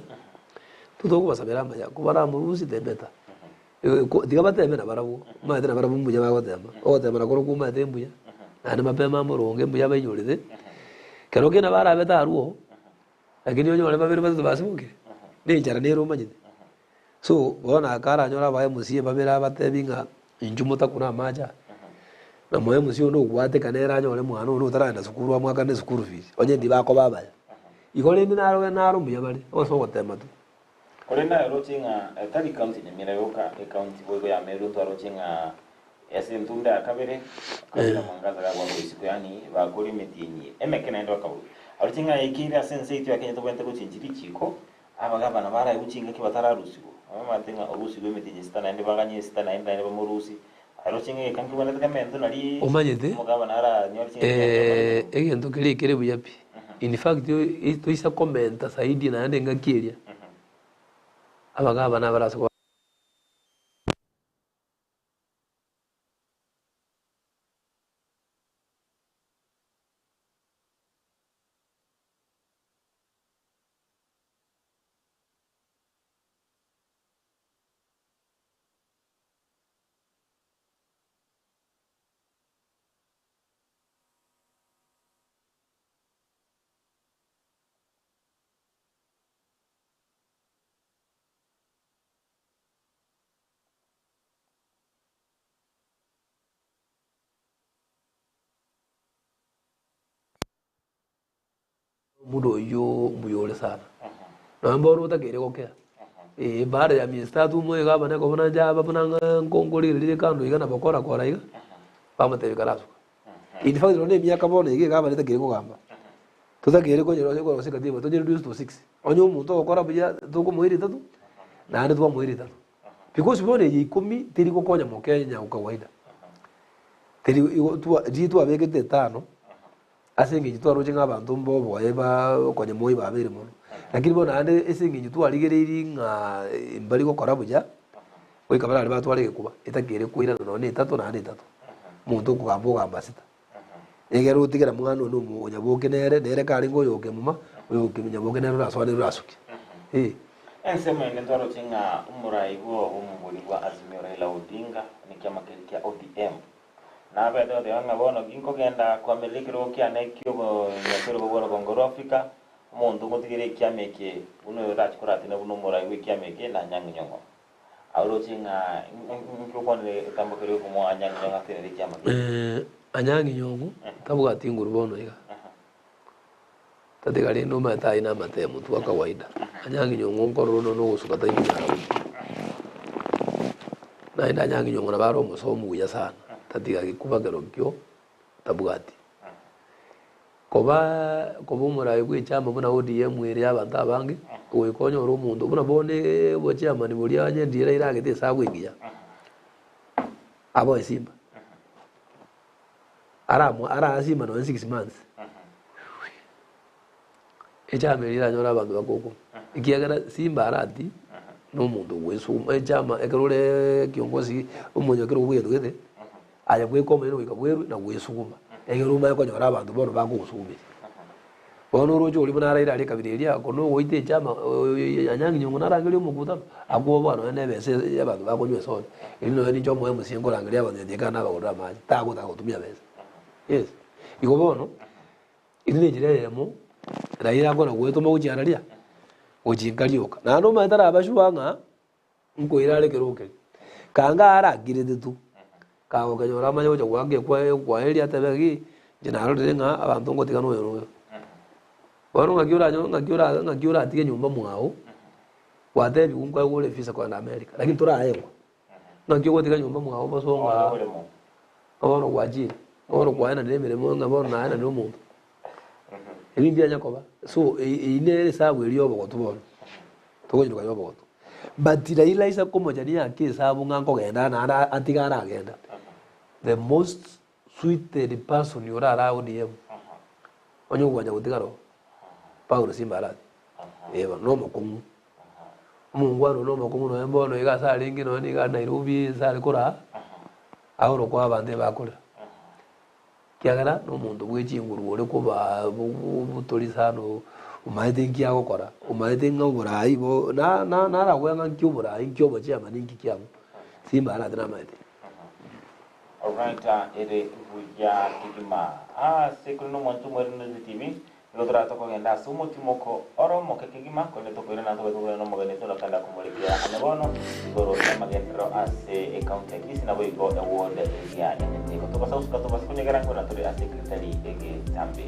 totokobasabera amaya, kobaramorusie the better. Tiga bateme nabarabwo, omanyete nabarabwo mbuya bagotema, ogotema nakorokwo omanyete mbuya, naende mapema amoronge mbuya bainyorete, kero kende barabete arwo, lakini onyore babere batato basimokire. Na enchara nere omanyete. So, bono akaranyore aba MCA babere abatebi ng'a inchuo motakune amache aya, na mo MCA onde ogwateka nere anyore mwana onde otaragenda sukuru amwakane eschool fees, onye ndibakoba abaya. Igo rende naro naro mbuya bare, ase ogotema tu. Korende aye oroche ng'a tari county Nyamira yoka, ecounty boigo ya Meru ntwaroche ng'a ase entunda ya kabere, Kabira Mwangaza gagwakwa isiko yaani bakoria emetienyi emeke naende bakaburwa. Aroche ng'a yaikeire ase ense yaito ya Kenya tobwenerete gochenchia richiko, abagabana baraigwe chingaki batararusigwa. Bamanyete ng'a orusigwe emetienyi sita naende baganye esita naende naende bamorusie. Aroche ng'a egeka nkebwenerete kementwe nari Omanyete, omogabana aranyore chingaki chiaye chiakorire. egento keria ekere buya pi. In fact, toisa komenta zaidi naende engaki eria, abagabana barase koba. Omonto oyio mbuya ore sana, nonya mbono otakeire gokea, eh baada ya miezi tatu omoe gavana ekobuna inche aba buna ng'a nkongorigereria kando iga nabo kora kora iga, bamotebia karasuka. In fact nonya na emiaka bono iga egavana etakeire kogamba, totakeire konyora korosia katiba tonye reduce to six, onye omonto ogokora buya tokomoira etato, naende twamoira etato. Because bono eye ikomi teri gokonya mokenya o kawaida, teri igo twa riria twabekete etano. Ase engencho twaroche ng'a abanto mboboe ba konya moi babeire mono. Lakini bono naende ase engencho twarigereirie ng'a mbari gokora buya, goika barare batware egekuba, etakeire koirana nonya na etato naende etato. Omonto okogamba ogamba sita. Egere otigera mwana one omo onyaboke nere, nere karenge oyo okemuma, oyo oke nyaboke nere orasoa nere orasuke. Eh. Ensemo ende ntwaroche ng'a omorai bwo omobori bwa Azimio Raila Odinga nekiama keria kia ODM Nabete goteba ng'a bono ginkogenda koamerera ekerogo kiane ki'obonyakerogo bwa orogongo rwa Afrika, omonto ngotigere ekiama eke buna oyo orache koratine buna omorai bw'ekiama eke na Anyang' Nyong'o. Aoroche ng'a inki okwanire egetambo keria okomoa Anyang' Nyong'o atenere ekiama keria. Anyang' Nyong'o tabwati nguru bono iga, tatiga rende omanyete aye namatemo tu akawaida. Anyang' Nyong'o nkorora nonya ogosuka tari konyara gosuka. Naende Anyang' Nyong'o nabo are omosomu buya sana, tatiga gekuba kerokio tabwati. Koba koba omorai bwa echama buna ODM ere ya abanto abange, goika onyore omonto buna bono obochairman boria onye ndire Raila agete esabu engiya, aboe simba. Aramwa araa simba nonye 6 months, echama eria eranyore abanto bagokwa, ekiagera simba arati na omonto ogwesuma echama ekero ore kiongozi omonyakerogo bwa egento gete, aye bweka omonyene goika bwerwe na gwesuguma, ekero omanye konyora abanto bono bakogosugumeria. Bono oroche oria buna araire aria ekabira eria, ako nogoita echama Anyang' Nyong'o narangerie omokutano, akwoboa nonya na ebesa ya abanto bakonywa esoda, erio nonya ninche omoe omosie nkorangeria abanto nyatige ekero nabagorera amache, tagotaka gotumia besa. Yes. Igo bono, eri na enchera eyemo, Raila akona goetoma gochia araria, gochia nka rioka. Naende omanyete taraba sure ng'a, nkoira are ekerogo keria. Kanga arakirete tu, kagokenyora amanye gocha goaka ekwa ekwaeria atebe ng'a ki, inche narorire ng'a abanto ngotiga na oyo na oyo. Bono ng'aki oranyo ng'aki ora ng'aki oratige nyomba mwago, gwatebiwu nkoegwa ore evisa kogenda America, lakini toraegwa. Ng'aki ogotiga nyomba mwago bosongo aa, ng'a bono gwachire, ng'a bono kwaenanire emeremo ng'a bono naenanire omonto. Ebi mbianya koba, so eyio nere esabu eria ya obogotu bono, tokonyeroka ya obogotu. But Raila aisa komochani ake esabu ng'a nkogenda naende atige aragenda, the most suited person orare ODM, onye ogwancha gotigara oo, Paulo Simba Arati, eh bono na omokong'u. Omongwana one omokong'u nonya bono iga ase arenge nonya niga are Nairobi ase are koraa, aorokwa abanto ebakorera. Ekiagera nomonto bwe chinguru ore kobaa obotori sana omaete nki agokora, omaete ng'a oborai bo na na naragwe ng'a nki oborai nki obochairman nki kiang'o, simba arate namaete. Alright ere buya kegima. Ase kore nomonto omwerende TV. Nigo torabe tokogenda ase omotimoko ore omoke kegima, korende tokoirana tobe tokoirana nomogeni oito na kanda komorekera ane bono igoro y'amagenderero ase ecounty ya Kisii naboigo eward eria ya Nyateko. Tobasa gosuka tobasa konyegera nkona tore ase ekeritari egetambe.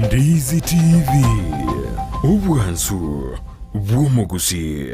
Ndizi TV, obwansu bw'omogusii.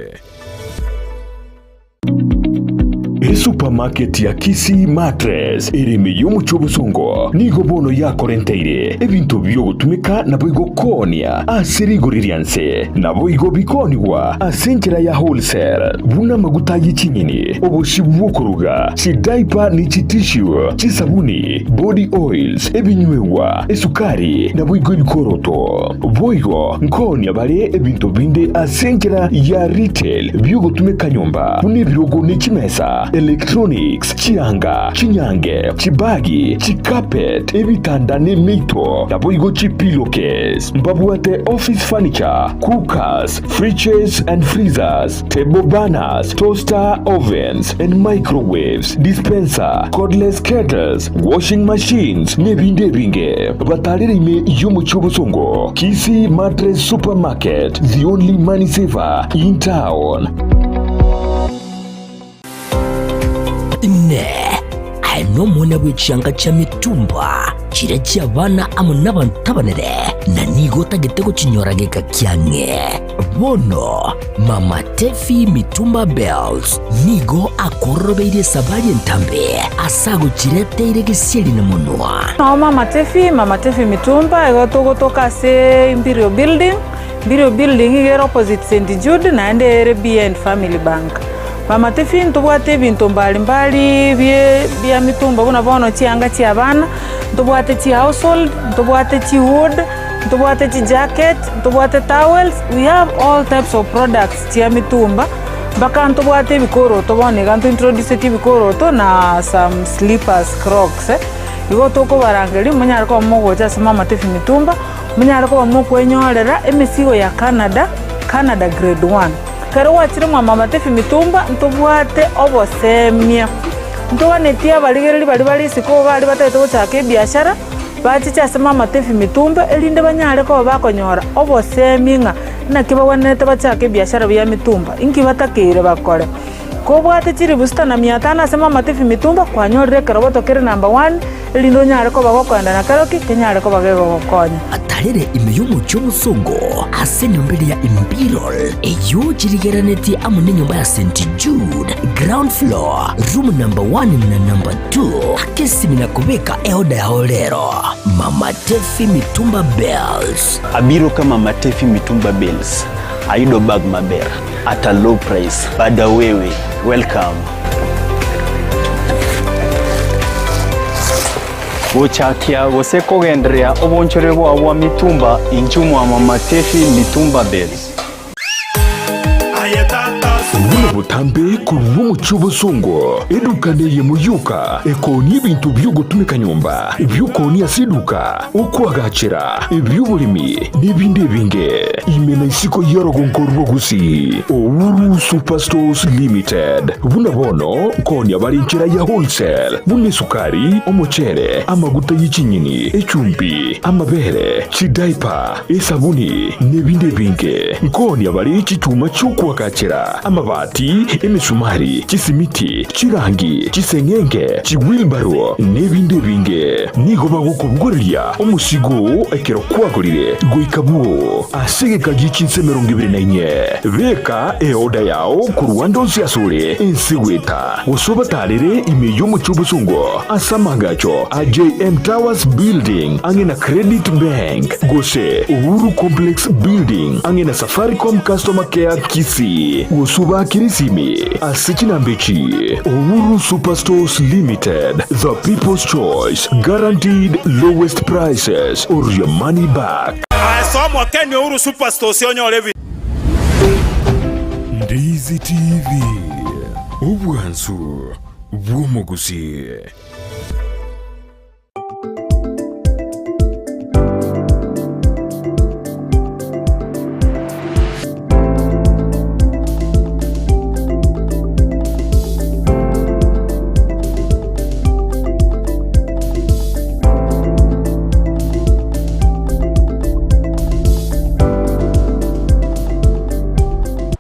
Esupamaketi ya Kisii Mattress ere ime y'omochie obosongo nigo bono yakorenteire ebinto bi'ogotumeka naboigo koonia ase rigori ria nse, naboigo bikoonigwa ase enchera ya wholesale, buna amaguta ye chinyeni, obosie bw'okoruga, chidaipa ne chitissue, chisabuni, body oils, ebinywegwa, esukari, naboigo ebikoroto. Boigo nkoonia bare ebinto binde ase enchera ya retail bi'ogotumeka nyomba, buna ebirogo ne chimesa, electronics, chianga, chinyange, chibagi, chicarpet, ebitanda na emeito, naboigo chipillowcase. Mbabwate office furniture, cookers, fridges and freezers, table burners, toaster ovens and microwaves, dispenser, cordless kettles, washing machines, n'ebindi ebinge. Batarere ime y'omochie obosongo, Kisii Mattress Supermarket, the only money saver in town. Inee! Aye nomwana bwe chianga chia mitumba, chiria chi'abana amo nabanto abanene, na nigo otagete gochinyora geka kiang'e? Bono Mama Tefi Mitumba Bells nigo akororobeirie esabari entambe ase agochireteire gesieri na monwa. Nao Mama Tefi, Mama Tefi Mitumba, igo togotoka ase Imperial Building, Imperial Building iga ere opposite St Jude naende ere behind Family Bank. Mama Tefi ntobwate ebinto mbali mbali bie bia mitumba buna bono chianga chia abana, ntobwate chi household, ntobwate chi wood, Ntobwate chijacket, ntobwate towels, we have all types of products chia mitumba, mpaka ntobwate ebikoroto bono iga ntointroducetie ebikoroto na some slippers, crocs. Igo tokobarangeria monyare koba mogocha ase Mama Tefi Mitumba, monyare koba mokwenyorera emesigo ya Canada, Canada grade one. Ekero gwachire mwa Mama Tefi Mitumba, ntobwate obosemia, ntoganetie abarigereria baria bare isiko baria batagete gochaka ebiashara. Bachiche ase mamatebi mitumba, erinde banyare koba bakonyora obosemi ng'a naki bagwenerete bachake ebiashara bia mitumba, inki batakeire bakore. Kobwate chilifu sita na mia tano ase mamatebi mitumba, kwanyorire ekeroboto kere number one, erinde onyare koba gokoenda na keroki, kenyare koba gegogokonya. Atarere ime y'omochie omosongo ase enyomba eria ya Imperial, eyio chirigerenetie amo nenyomba ya St. Jude, ground floor, room number one na number 2 akesimi na kobeka eoda yao rero. Mama Tefi Mitumba Bells. Abiro ka Mama Tefi Mitumba Bells ayudo bag maber at a low price. Bada wewe, welcome. Gochakia gose kogendereria obonchore bwao bwa mitumba inchuo mwa Mama Tefi Mitumba Bells. Buna botambe korwa omochie obosongo, eduka neyemo yoka ekoonia ebinto bi'ogotumeka nyomba, ebi'okoonia ase eduka, okoagachera, ebi'oboremi, na ebinde ebinge. Ime na isiko y'orogonko rwa Gusii, Uhuru Superstores Limited. Buna bono nkoonia bare enchera ya wholesale, buna esukari, omochere, amaguta ye chinyeni, echumbi, amabere, chidaipa, esabuni, nebinde ebinge. Nkoonia bare chichuma chi'okoagachera, amabati, emesumari, chisimiti, chirangi, chiseng'enge, chiwilbaro, nebinde ebinge. Nigo bagokobogoreria omosigo oo ekero kwagorire goika bwoo ase egeka gie chinsa 24. Beka eoda yao korwa ande onsi asore ense goeta, gose obatarere ime y'omochie obosongo ase amaagacho a JM Towers Building ang'e na Credit Bank, gose Uhuru Complex Building ang'e na Safaricom Customer Care Kisii, gose obaakere esimi ase chinamba echi, Uhuru Superstores Limited, the people's choice, guaranteed lowest prices or your money back. Aye soa mwakeni Uhuru Superstores onyore. Ondizi TV, obwansu bw'omogusii.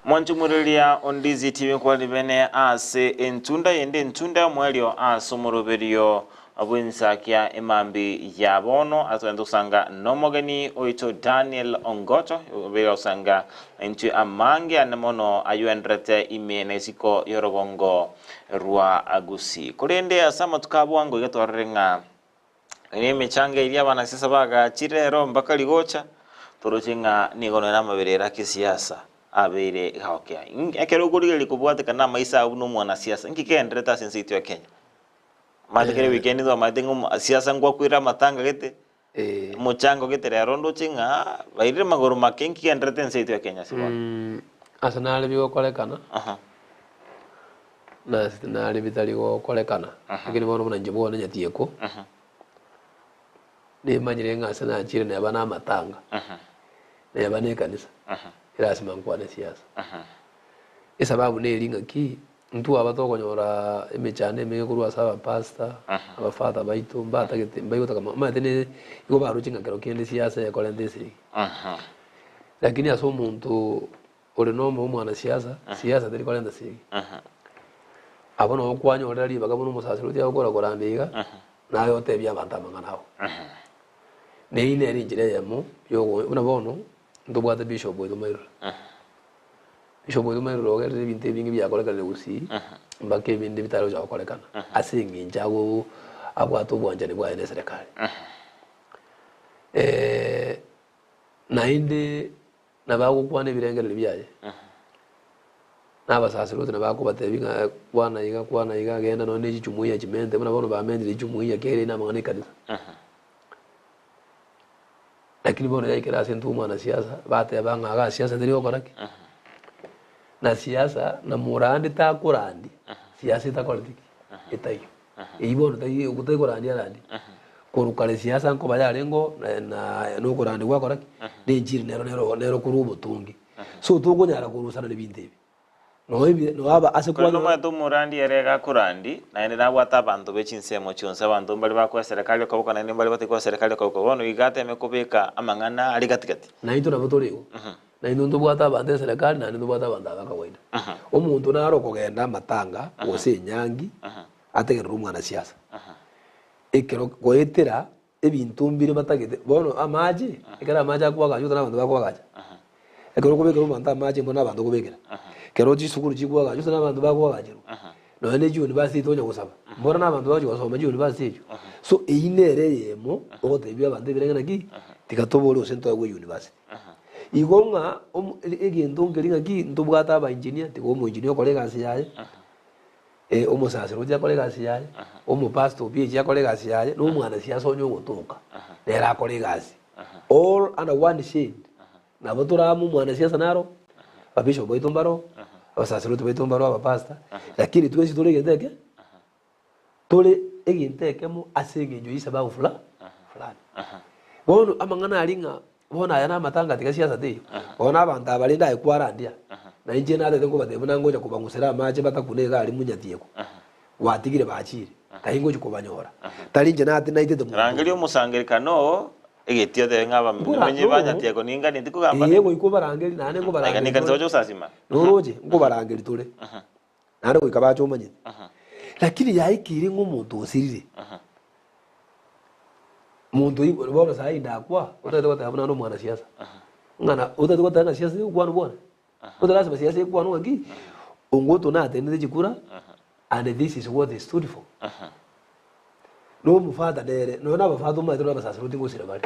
Mwanchumureria Ondizi TV nkwari bene ase entunda yende entunda y'omoerio ase omoroberio bw'ensakia emambi ya bono ase togenda gosanga nomogeni oito Daniel Ongoto obeire gosanga intwe amange ane mono aywenderete ime na isiko y'orogongo rwa Gusii. Korende ase amatuko a bwango iga twarorire ng'a nemechango eria abanasiasa bagachire ero mpaka rigocha, toroche ng'a nigo nonya namaberero a kisiasa abeire gagokea. Ekero okorigereria kobwatekana namaiso ao buna omwanasiasa, nki kegendererete ase ense yaito ya Kenya? Omanyete kera ewikendi twamaete ng'a omo siasa ngwakwire amatanga gete, omochango gete rero ndoche ng'a bairire magoro make nki kegendererete ense yaito ya Kenya ase bono? Ase nare bigokorekana, na ase nare bitari gokorekana, lakini bono buna inche bono nyatiekwo, nimanyire ng'a ase nachire neba na amatanga, neba na ekanisa, erasima nkwane siasa. Esababu neri ng'aki, Intwe aba tokonyora emechando emenge korwa ase abapastor, abafather baito, mbatagete mbaigotaka omanyete ne igo baroche ng'a kero kende siasa ekorenta esegi. Lakini ase omonto ore na omo omwanasiasa, siasa teri korenta segi. Abwo nabo kwanyorera ribaga buna omosasiroti agokora koranda iga, naye otebie abanto amang'ana ao. Na eyio nere enchera eyemo yogo buna bono, ntobwate bishop oito Mairura. Bishop oito Mairura ogerire ebinto ebinge biakorekanire gusii, mpaka ebinde bitari gocha gokorekana, ase eng'encho ago abwate obwanchani bwaye na eserekari. Naende nabo agokwana ebirengererio biaye, na abasasiroti nabo akobatebia ng'a kwana iga kwana iga genda nonye na echijumuiya chimente buna bono bamentire echijumuiya kere na amang'ana ekanisa. Lakini bono yaikera ase intwe omwanasiasa, bateba ng'a igaa siasa teri gokora ki? Na siasa na morandi takorandia, siasa etakoreti ki? Etaiyo. Eyio bono tai otaikorandia arandie. Korwa kare siasa nkoba yarenge oo, na na na okorandia gwakora ki? Na enchiri nero nero nero korwa obotongi. So tokonyara korusana na ebinto ebi. Nonya ebi nonya aba ase Korende kwanyora. omanyete omorandi ere iga akorandi, naende nabwate abanto be chinsemo chionsi, abanto mbare bakoa eserekari okoboko naende mbare batari eserekari okoboko. Bono iga ateme kobeka amang'ana are gati gati. Naintwe nabo tore igo. Naintwe ntobwate abanto eserekari naende ntobwate abanto aba kawaida. Omonto nare okogenda amatanga gose enyangi ategerere omwanasiasa. Ekero goetera ebinto mbire batagete, bono amache, ekero amache akoagachwa gose nabanto bakoagacha, ekero okobekera omonto amache mboro nabanto okobekera, ekero chisukuru chikoagachwa gose nabanto bakoagacherwa, nonya ne chiuniversity tonya gosaba, mboro nabanto bagochi gosoma chiuniversity echio. So eyio nere eyemo ogotebia abanto ebirenge naki, tiga tobore gose ntoegwe university. Igo ng'a omo egento nkeri ng'aki, ntobwate abaengineer, tiga omoengineer okore egasi yaye. Omosaserdoti akore egasi yaye, omopastor o PAG akore egasi yaye, na omwanasiasa onye ogotoka nere akore egasi. All under one shade. Nabo tore amo omwanasiasa naro, ababishop baito mbaro, abasaserdoti baito mbaro, abapastor, lakini twensi tore egento eke, tore egento ekemo ase eng'encho ye sababu fula fulani. Bono amang'ana aria ng'a Bono aya namatanga tiga siasa teiyo. Bono abanto aba rende aye kwarandia, na inche natete nkobatebia buna ngocha kobang'usera amache batakune iga aria munyatiekwa. Gwatigire bachire, tari ngochia kobanyora. Tari inche nati naitete monto Rangeria oria. omosangererekano oo, egetii otebe ng'a Nkora abamenyi no banyatiekwa ninganeti kogamba Ee, nainwe. goika obarangeri, naende Aiga nkobarangeri nekanisa tore. gocha gosasima. Noroche, nkobarangeri tore. Naende goika bache omanyete. Lakini yaikire ng'a omonto osirire. Monto oyio bono saii ndakwa, otagete goteba buna nde omwanasiasa, ng'a na otagete goteba ng'a siasa egokwanwa bwana, gose lasima siasa ekwanwe ng'aki, Ongoto natenenete chikura and this is what he stood for. Na omofata nere, nonya na abafata omanyete nonya abasaserdoti ngosira bare,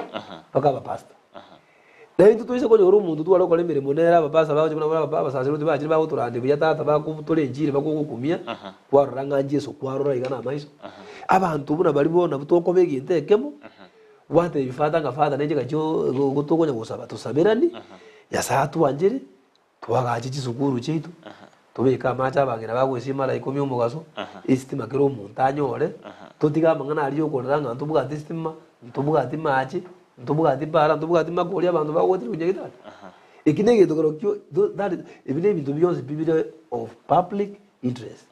mpaka abapastor. Na intwe toise konyora omonto tware gokora emeremo nere abapastor bagocha buna bono abasaserdoti bachire bagotorandia buya tata bakobutora enchiri bakogokumia, kwarora ng'a Jeso kwarora iga namaiso. Abanto buna baria bono nabwo tokoba egento ekemo, gwatebia father ng'a father nenche gachia oo tokonya gosaba tosaberani, Nyasaye atwanchere, twagache chisukuru chiaito. Tobeke amache abang'ina bagoesia mara ikomi omogaso, esitima kera omonto anyore, totige amang'ana aria okorera ng'a ntobwati esitima, ntobwati mache, ntobwati para, ntobwati makori abanto bagotire gochia gitari. Eki na egento kerokio tho that is ebi na ebinto bionsi pi bire of public interest.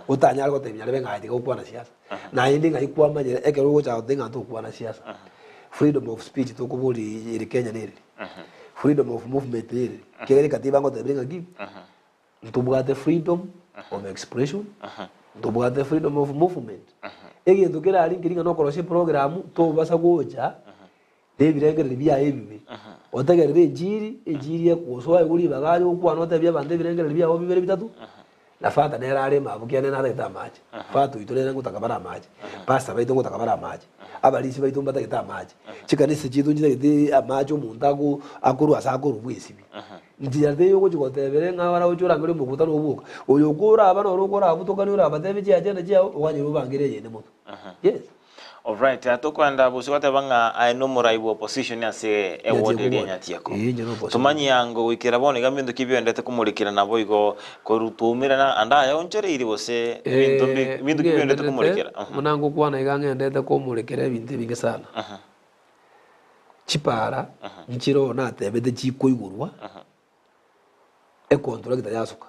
Otanyare gotebia nyarebe ng'a aye tiga gokwana siasa. Naende ng'ai kwamanyire ekero ogochaka goteba ng'a ntokwana siasa, freedom of speech tokoboria ere Kenya nereri, freedom of movement nereri, ekiagera ekatiba ngotebirie ng'aki. Ntobwate freedom of expression, ntobwate freedom of movement. Egento kere aria nkeri ng'a nokorosia eprogram tobasa gocha na ebirengererio biaye ebibe. Otegerere enchiri, enchiri ekosoa igoro ribaga aye okwane otebie abanto ebirengererio biabo bibere bitato, na father nere are mabu kiane natagete amache, father oito nere ngotaka bare amache, pastor baito ngotaka bare amache, abarisia baito mbatagete amache, chikanisa chiaito nchitagete amache omonto ako akorwa ase akorwa bwesibia. Nchera teiyo ogochia gotebera ng'a oroche orangerie omokutano oboka. Oyo okoraba noro okorabutokanie orabatebie chiagenda chiao, oganyire obangere eyende motwe. Yes. Alright, tokoenda bosio goteba ng'a aye nomorai bwa opposition ase eward Nyatieko eria ward. Nyatieko. Ee, inche no opposition. Tomanyie ango goikera bono iga mbinto ki bioendete komorikera naboigo korwa twaumerana ande aye onchoreiri gose ebinto mbi ebinto ki bioendete Ng'endererete, komorikera? buna ngokwana iga ng'endete komorekera ebinto ebinge sana. Chipara nchiroo natebete chikoigorwa, econtractor yasuka.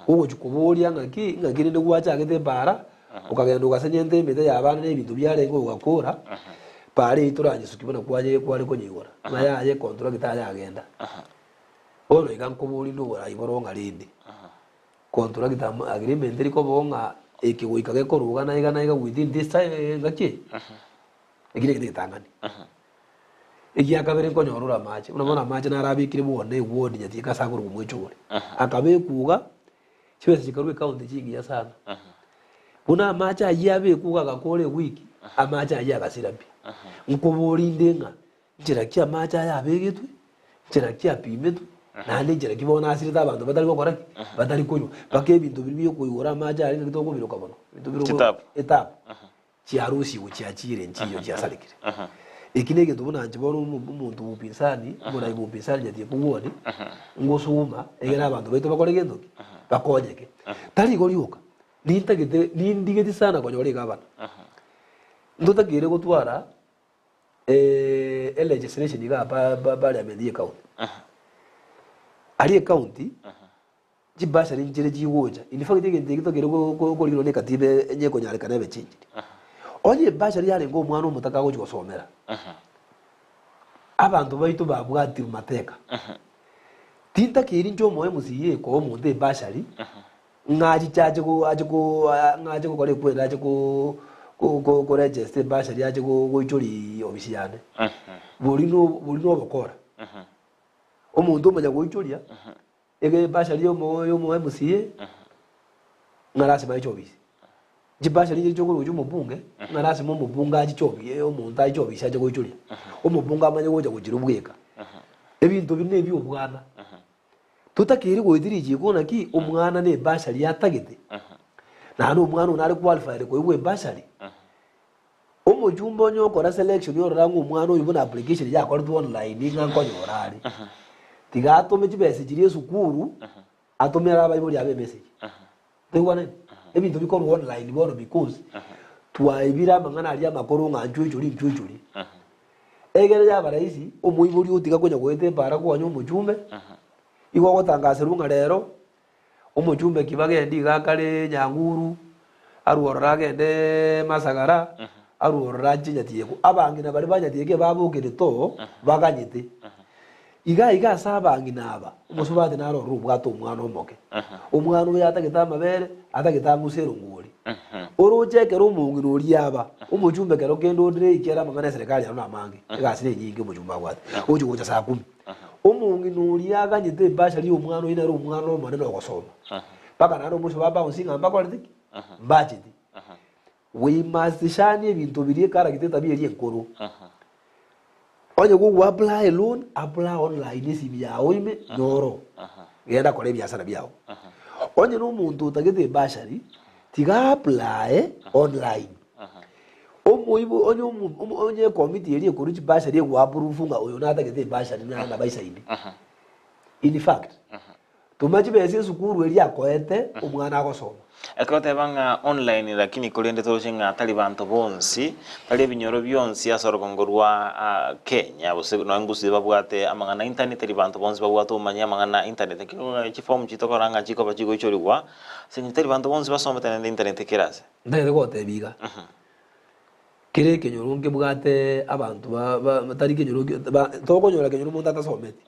Ogochia koboria ng'aki, ng'aki rende gwachagete epaara, okagenda ogasenyenta emete ya abana na ebinto biarenge ogakora, paara eyio toranyesukia buna kwaye kware konyeigora, ng'a yaya econtractor yagenda. Bono iga nkoboria inde oborai boro ng'a rende, contractor amo agreement eri koboo ng'a eke goika gekoruga naiga naiga within this time ng'aki eye. Eki negento egetang'ani. Egia kabere nkonyora ore amache, buna bono amache naro abekire bwone ewodi nyatiga ase akorokwa mwechore. Akabekwa iga, chibesa chikarwa ecounty chingiya sana. Buna amache ayio abekwa iga agakora ewiki, amache ayio agasira pi. Nkoboria inde ng'a, nchera ki amache aya abegetwe, nchera ki apimetwe, naende nchera ki bono asirete abanto batari gokora ki? Batari konywa. Mpaka ebinto biria bia okoigora amache aria ng'aki tokobiroka mono, ebinto bire Chitabu. etapu. Chiarusigwe chiachire nchiyo chiasarekire. Eki negento buna inche bono omonto bw'upinzani, omorai bw'upinzani nyatie kogwoni, ngosuma egere abanto baito bakore gento ki? Bakonyeke. Tari igo rioka, nintagete nindigeti sana konyora egavana. Ntotakeire gotwara elegislation igaa pa parliament ye ecounty. Aria ecounty. Chibasari nchire chigocha. In fact egento eki tokere korigerwa ne ekatiba enye ekonyarekana ebe changed. Onye ebasari yarenge omwana omotaka agochi gosomera, abanto baito babwatirwe mateka. Tintakeiri inche omoe MCA koa omonto ebasari ng'a achiche ache ko ache ko ng'a ache gokora ekwenda ache ko ko koregister ebasari ache goichoria ofisi yane. Boria no boria no obokora. Omonto omanya goichoria. Ebasari y'omo MCA ng'a lasima ache ofisi. Chibasari echi chikorwa gochia omobunge ng'a lasima omobunge achiche obi omonto ache ofisi ache goichoria. Omobunge amanye gocha gochira bweka. Ebinto bire na ebiobwana. Totakeire goetia richiko naki omwana na ebasari atagete, naende omwana oyo nare qualified koigwa ebasari. Omochumba onye okora selection orora ng'a omwana oyo buna application yakoretwe online ng'a nkonyora are, tiga atome chibesa chiria esukuru, atomere abaibori abe emessage. Toigwanani? Ebinto bikorwa online bono because twaebire amang'ana aria amakoro ng'a nchwe ichori nchwe ichori. Egere yaba rahisi, omoibori otiga konya goeta epaara konya omochumbe, igo ogotangaserwa ng'a rero, Omochumbe ki bagende iga akare nyanguru, arue ororo agende masagara, arue ororo ache nyatieko. Abang'ina baria ba nyatieko ebabokire to, baganyete. Iga iga ase abang'ina aba, omosubati nare ororo obwate omwana omoke. Omwana oyo atagete amabere, atagete ang'use erongori. Oroche ekero omong'ina oria aba, omochumbe kero kende ondire ekiagera amang'ana eserekari aro namange, egasi nenyinge omochumbe abwate, ogochia gocha saa kumi. Omong'ina oria aganyete ebasari y'omwana oyio nere omwana omonene ogosoma. Mpaka naende omoisho ba bounce ng'a mbakorete ki? Mbacheti. We must shun ebinto biria ekaragita etabia eria enkoro. Onye gogo apply loan, apply online esimi yao ime nyoro. Genda kora ebiasara biao. Onye na omonto otagete ebasari, tiga apply online. Omoibo onye omo omo onye ekomiti eria ekorwa chibasari egoapurufu ng'a oyo natagete ebasari na nabo aisaine. In fact, Toma chibesa esukuru eria akoete omwana agosoma. Ekero oteba ng'a online lakini korende toroche ng'a tari banto bonsi, tari ebinyoro bionsi ase orogongo rwa Kenya gose nonya Gusii babwate amang'ana a internet, tari banto bonsi babwate obomanyi amang'ana a internet. Ekero okogenda chiform chitokora ng'a chikoba chigoichorigwa, ase eng'encho tari banto bonsi basomete naende internet kera ase. Ntagete gotebia iga, kera ekenyoro nkebwate abanto ba ba tari kenyoro ki ba tokonyora kenyoro monto atasometi,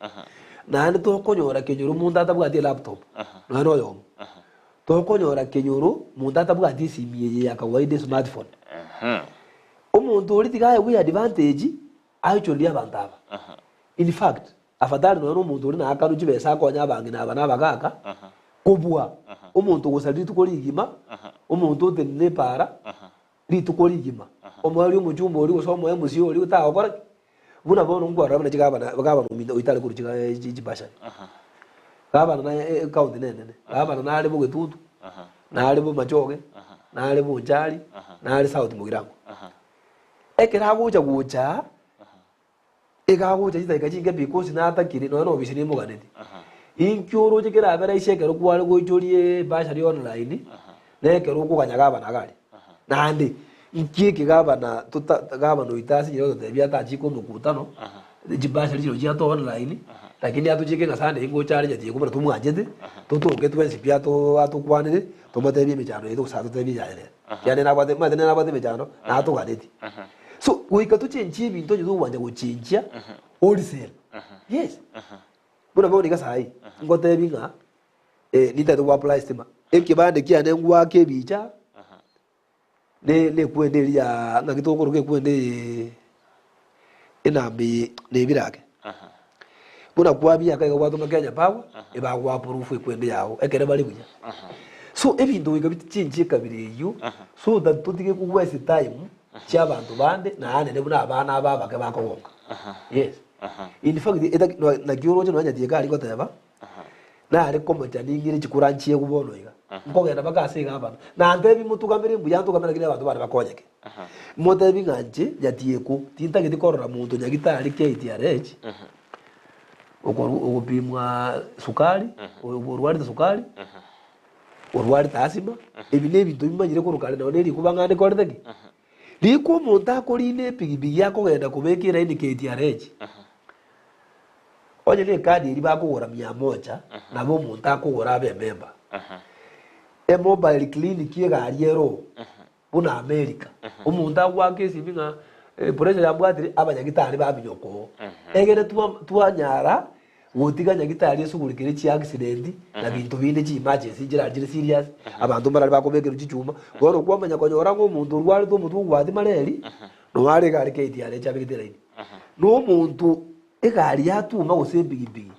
naende tokonyora kenyoro monto atabwati elaptop, nonya na oyomo. Tokonyora kenyoro monto atabwati esimi eye ya kawaida esmartphone. Omonto oria tiga aegwe advantage aichorerie abanto aba. In fact, afadhali nonya na omonto oria naakanwe chibesa akonye abang'ina aba na abagaka, kobua omonto ogosaria rituko rigima, omonto otenene epaara rituko rigima, omoerio omochumba oria gose omoe omosie oria otagokora ki? Buna bono nkwarora buna chigabana gabana ominto oito are korwa chiga chibashari. Gabana naye ecounty nenene, gabana nare Bogetutu, nare Bomachoge, nare Bonchari, nare South Mugirango. Ekero agocha gocha, iga agocha chidakika chinke because natakire nonya na ofisi nemoganeti. Inki oroche kerabe rahisi ekero kware goichoria ebashari online, na ekero okoganya gabana iga aria. Naende, inki eke gabana tota gabana oito ase enchera yogototebia atachike omokutano, chibasari chirochio chiato online, lakini atochike ng'a Sunday ngocha are nyatieko buna tomwanchete, totoke twensi pi ato atokwanere, tomotebie emechando yaito gose atotebie eyaye nere. Ekiagera nere nabwate omanyete nere nabwate emechando, natoganeti. So, goika tochenchie ebinto onye togwancha gochenchia, wholesale, yes. Buna bono iga saii, ngotebi ng'a nintagete go apply stima, ekebande kiane ngwake ebicha, ne nekwende eria ya ng'aki tokoroka ekwende eye enamba eye na ebirake. Buna kwabiaka iga gwatoma Kenya Power, ebagoa approve ekwende yago ekere bare buya. So ebinto goika bichenchie ekabira eyio, so that totige ko waste time chia abanto bande naende buna abana aba abake bakogonka. Yes. In fact, etaki naki oroche nonya Nyatieko aria goteba, Nare komocha ning'ire chikura nchiegwe bono iga, nkogenda mpaka ase egavana, na ntebi motugamere mbuya ntugamere lakini abanto bane bakonyeke. Motebi ng'a inche Nyatieko tintageti korora monto nyagitari KTRH, okoru ogopimwa sukari, orwarete sukari, orwarete asthma, ebi na ebinto bimanyire korwa kare nonye na erikuba ng'a ndikorete ki? Rikwa omonto akorina epigipigi akogenda kobeka eraini KTRH, Onye nekadi eria bakogora mia moja, nabo omonto akogora abe ememba. Emobile clinic egari ere oo, buna America, omonto agoaka esimi ng'a pressure yambwatire, abanyagitari baminyoka oo. Egere twa twanyara gotiga nyagitari esugurikere chiaccident na binto binde chi emergency nchirari chire serious, abanto mbarari bakobekerwa chichuma, bono kwamanya konyora ng'a omonto orwarete omotwe ogwatia mareri, noyo are egari KTRH abegete eraini. Na omonto egari yatuma gose epigipigi,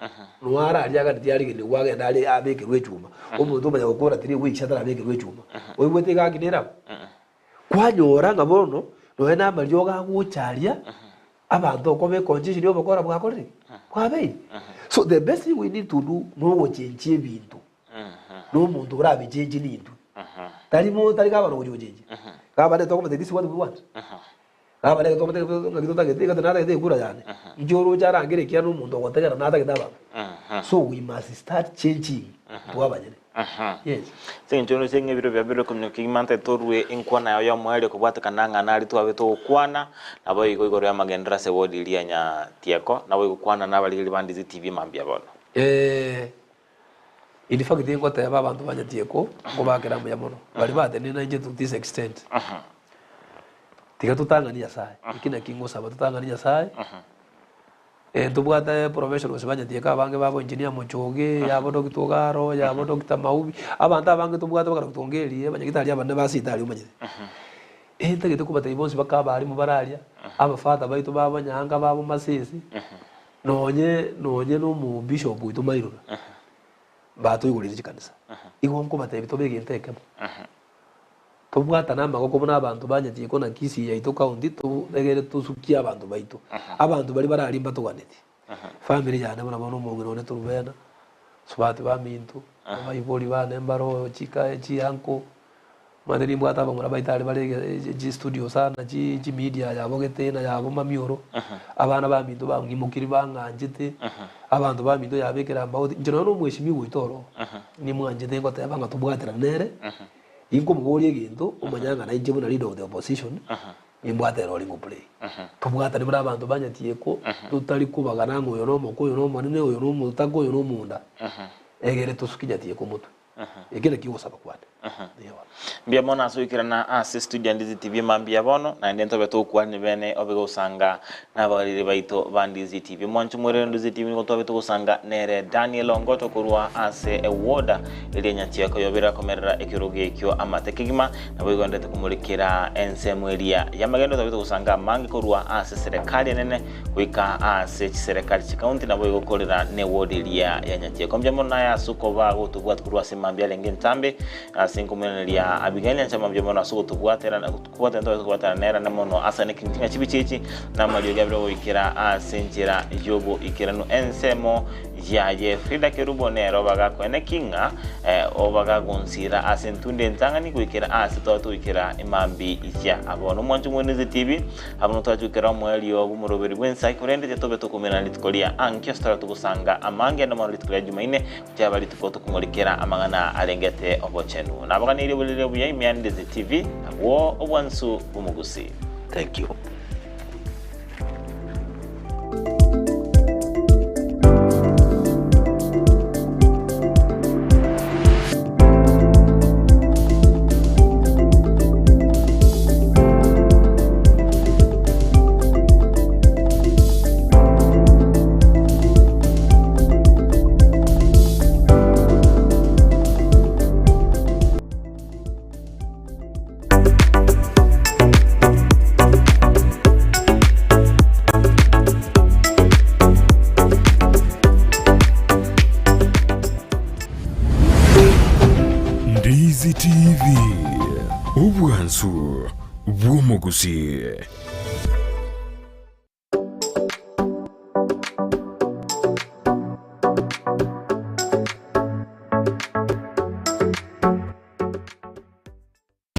noyo araria aganetie arigenigwe agende are abekerwe echuma, omonto omanya gokora three weeks atarabekerwa echuma, oigwete egaki nere abwo? Kwanyora ng'a bono, nonya na amariogo agocha aria, abanto okoba econgestion ya obokora bwakorire ki? Bwabeire. So the best thing we need to do, nogochenchia ebinto, na omonto orabichenchie nintwe. Tari mo tari gavana ogochia gochenchia, gavana etokomotebia this is what we want. Gavana eke tokomotebia ng'aki totagete, iga tinatagete ekura yane, inche oroche arangere ekiagera nomonto ogotegera natagete abanto. So we must start changing intwe abanyene. Yes. Ase eng'encho oroche ng'a ebiro biabeire okominyoka kegima ntaete torue enkwana yao y'omoerio kobwatekana ng'a nari twabe togokwana, naboigo igoro y'amagenderero ase ewodi eria ya Nyatieko, naboigo kwana nabarigereria ba Ndizi TV mambia bono. In fact ngoteba abanto ba Nyatieko nkobakera mbuya mono, baria batenenire nainche to this extent. Tiga totang'ani Nyasaye, eki naki ngosaba totang'ani Nyasaye, ntobwate professionals ba Nyatieko abange babo engineer Mochoge, yabo Doctor Ogaro, yabo Doctor Maubi, abanto abange tobwate baka Doctor Ongeri, abanyagitari abanene ba sitari omanyete. Ntagete kobatebia bonsi baka abalimu bare aria, abafather baito babo Nyaanga babo Masese, Nonye nonye nomobishop oito Mairura, mbatoigoreire chikanisa. Igo nkobatebia tobe egento ekemo. Tobwatane amagoko buna abanto ba Nyatieko na Kisii yaito county to egere tosukie abanto baito. Abanto baria bararie mbatoganeti. Family yane buna bono omong'ina one Torubena, subati baminto, abaibori bane mbare oo chika chianko. Omanyete nimbwate abamura baito aria bare chistudio sana, chimedia yabo gete na yabo mamioro, abana baminto bang'imokirie bang'anchete, abanto baminto yabekire amauti, inche nonya na omweshimiwa oito oro, nimwanchete ngoteba ng'a tobwaterane nere, inkomoboria egento, omanye ng'a nainche buna leader of the opposition, nimbwate erori ngoplay. Tobwatane buna abanto ba Nyatieko, totari kobagana ng'a oyo nomoko, oyo nomonene, oyo nomotaka, oyo nomonda, egere tosuki Nyatieko motwe. Eke nakio ogosaba kwane. Ewa. Mbuya mono ase goikerana ase studio ya Ndizi TV mambia bono, naende ntobe togokwania bene obe gosanga nabagariri baito ba Ndizi TV. Mwanche moirere Ndizi TV nigo twabe togosanga nere Daniel Ongoto korwa ase ewoda eria Nyachieko yobere akomerera ekerogo ekio amate kegima, naboigo ndete komorekera ensemo eria y'amagendo twabe togosanga amange korwa ase serikali enene Goika ase chiserekari chikaunti naboigo korera newodi eria ya Nyatieko. Mbuya mono naye ase okoba gotobwati korwa ase mambia arenge entambe ase nkomoiraneria Abigail Nyanchama mbuya mono ase ogotobwatera kobwatana tobase kobwatana nere ande mono asane ng'a chibicha echi namariogi abere goikera ase enchera y'oboikeranu ensemo yaye Frida Kerubo nere obagakoeneki ng'a obagagonsira ase entunda entang'ani goikera ase tobe togoikera emambi ya abono. Omwancho Omwenezi TV. Abwo notwachukera omoerio bw'omoroberi bw'ensa, korende titobe tokomerana rituko ria ankio ase tore togosanga amange ande mono rituko ria Jumaine, gochia rituko tokomorikera amang'ana arengete obochenu. Nabaganeirie oboriri obuya ime ya Ndezi TV, nabwo obwansu bw'omogusii. Thank you. Ndizi TV, obwansu bw'omogusii.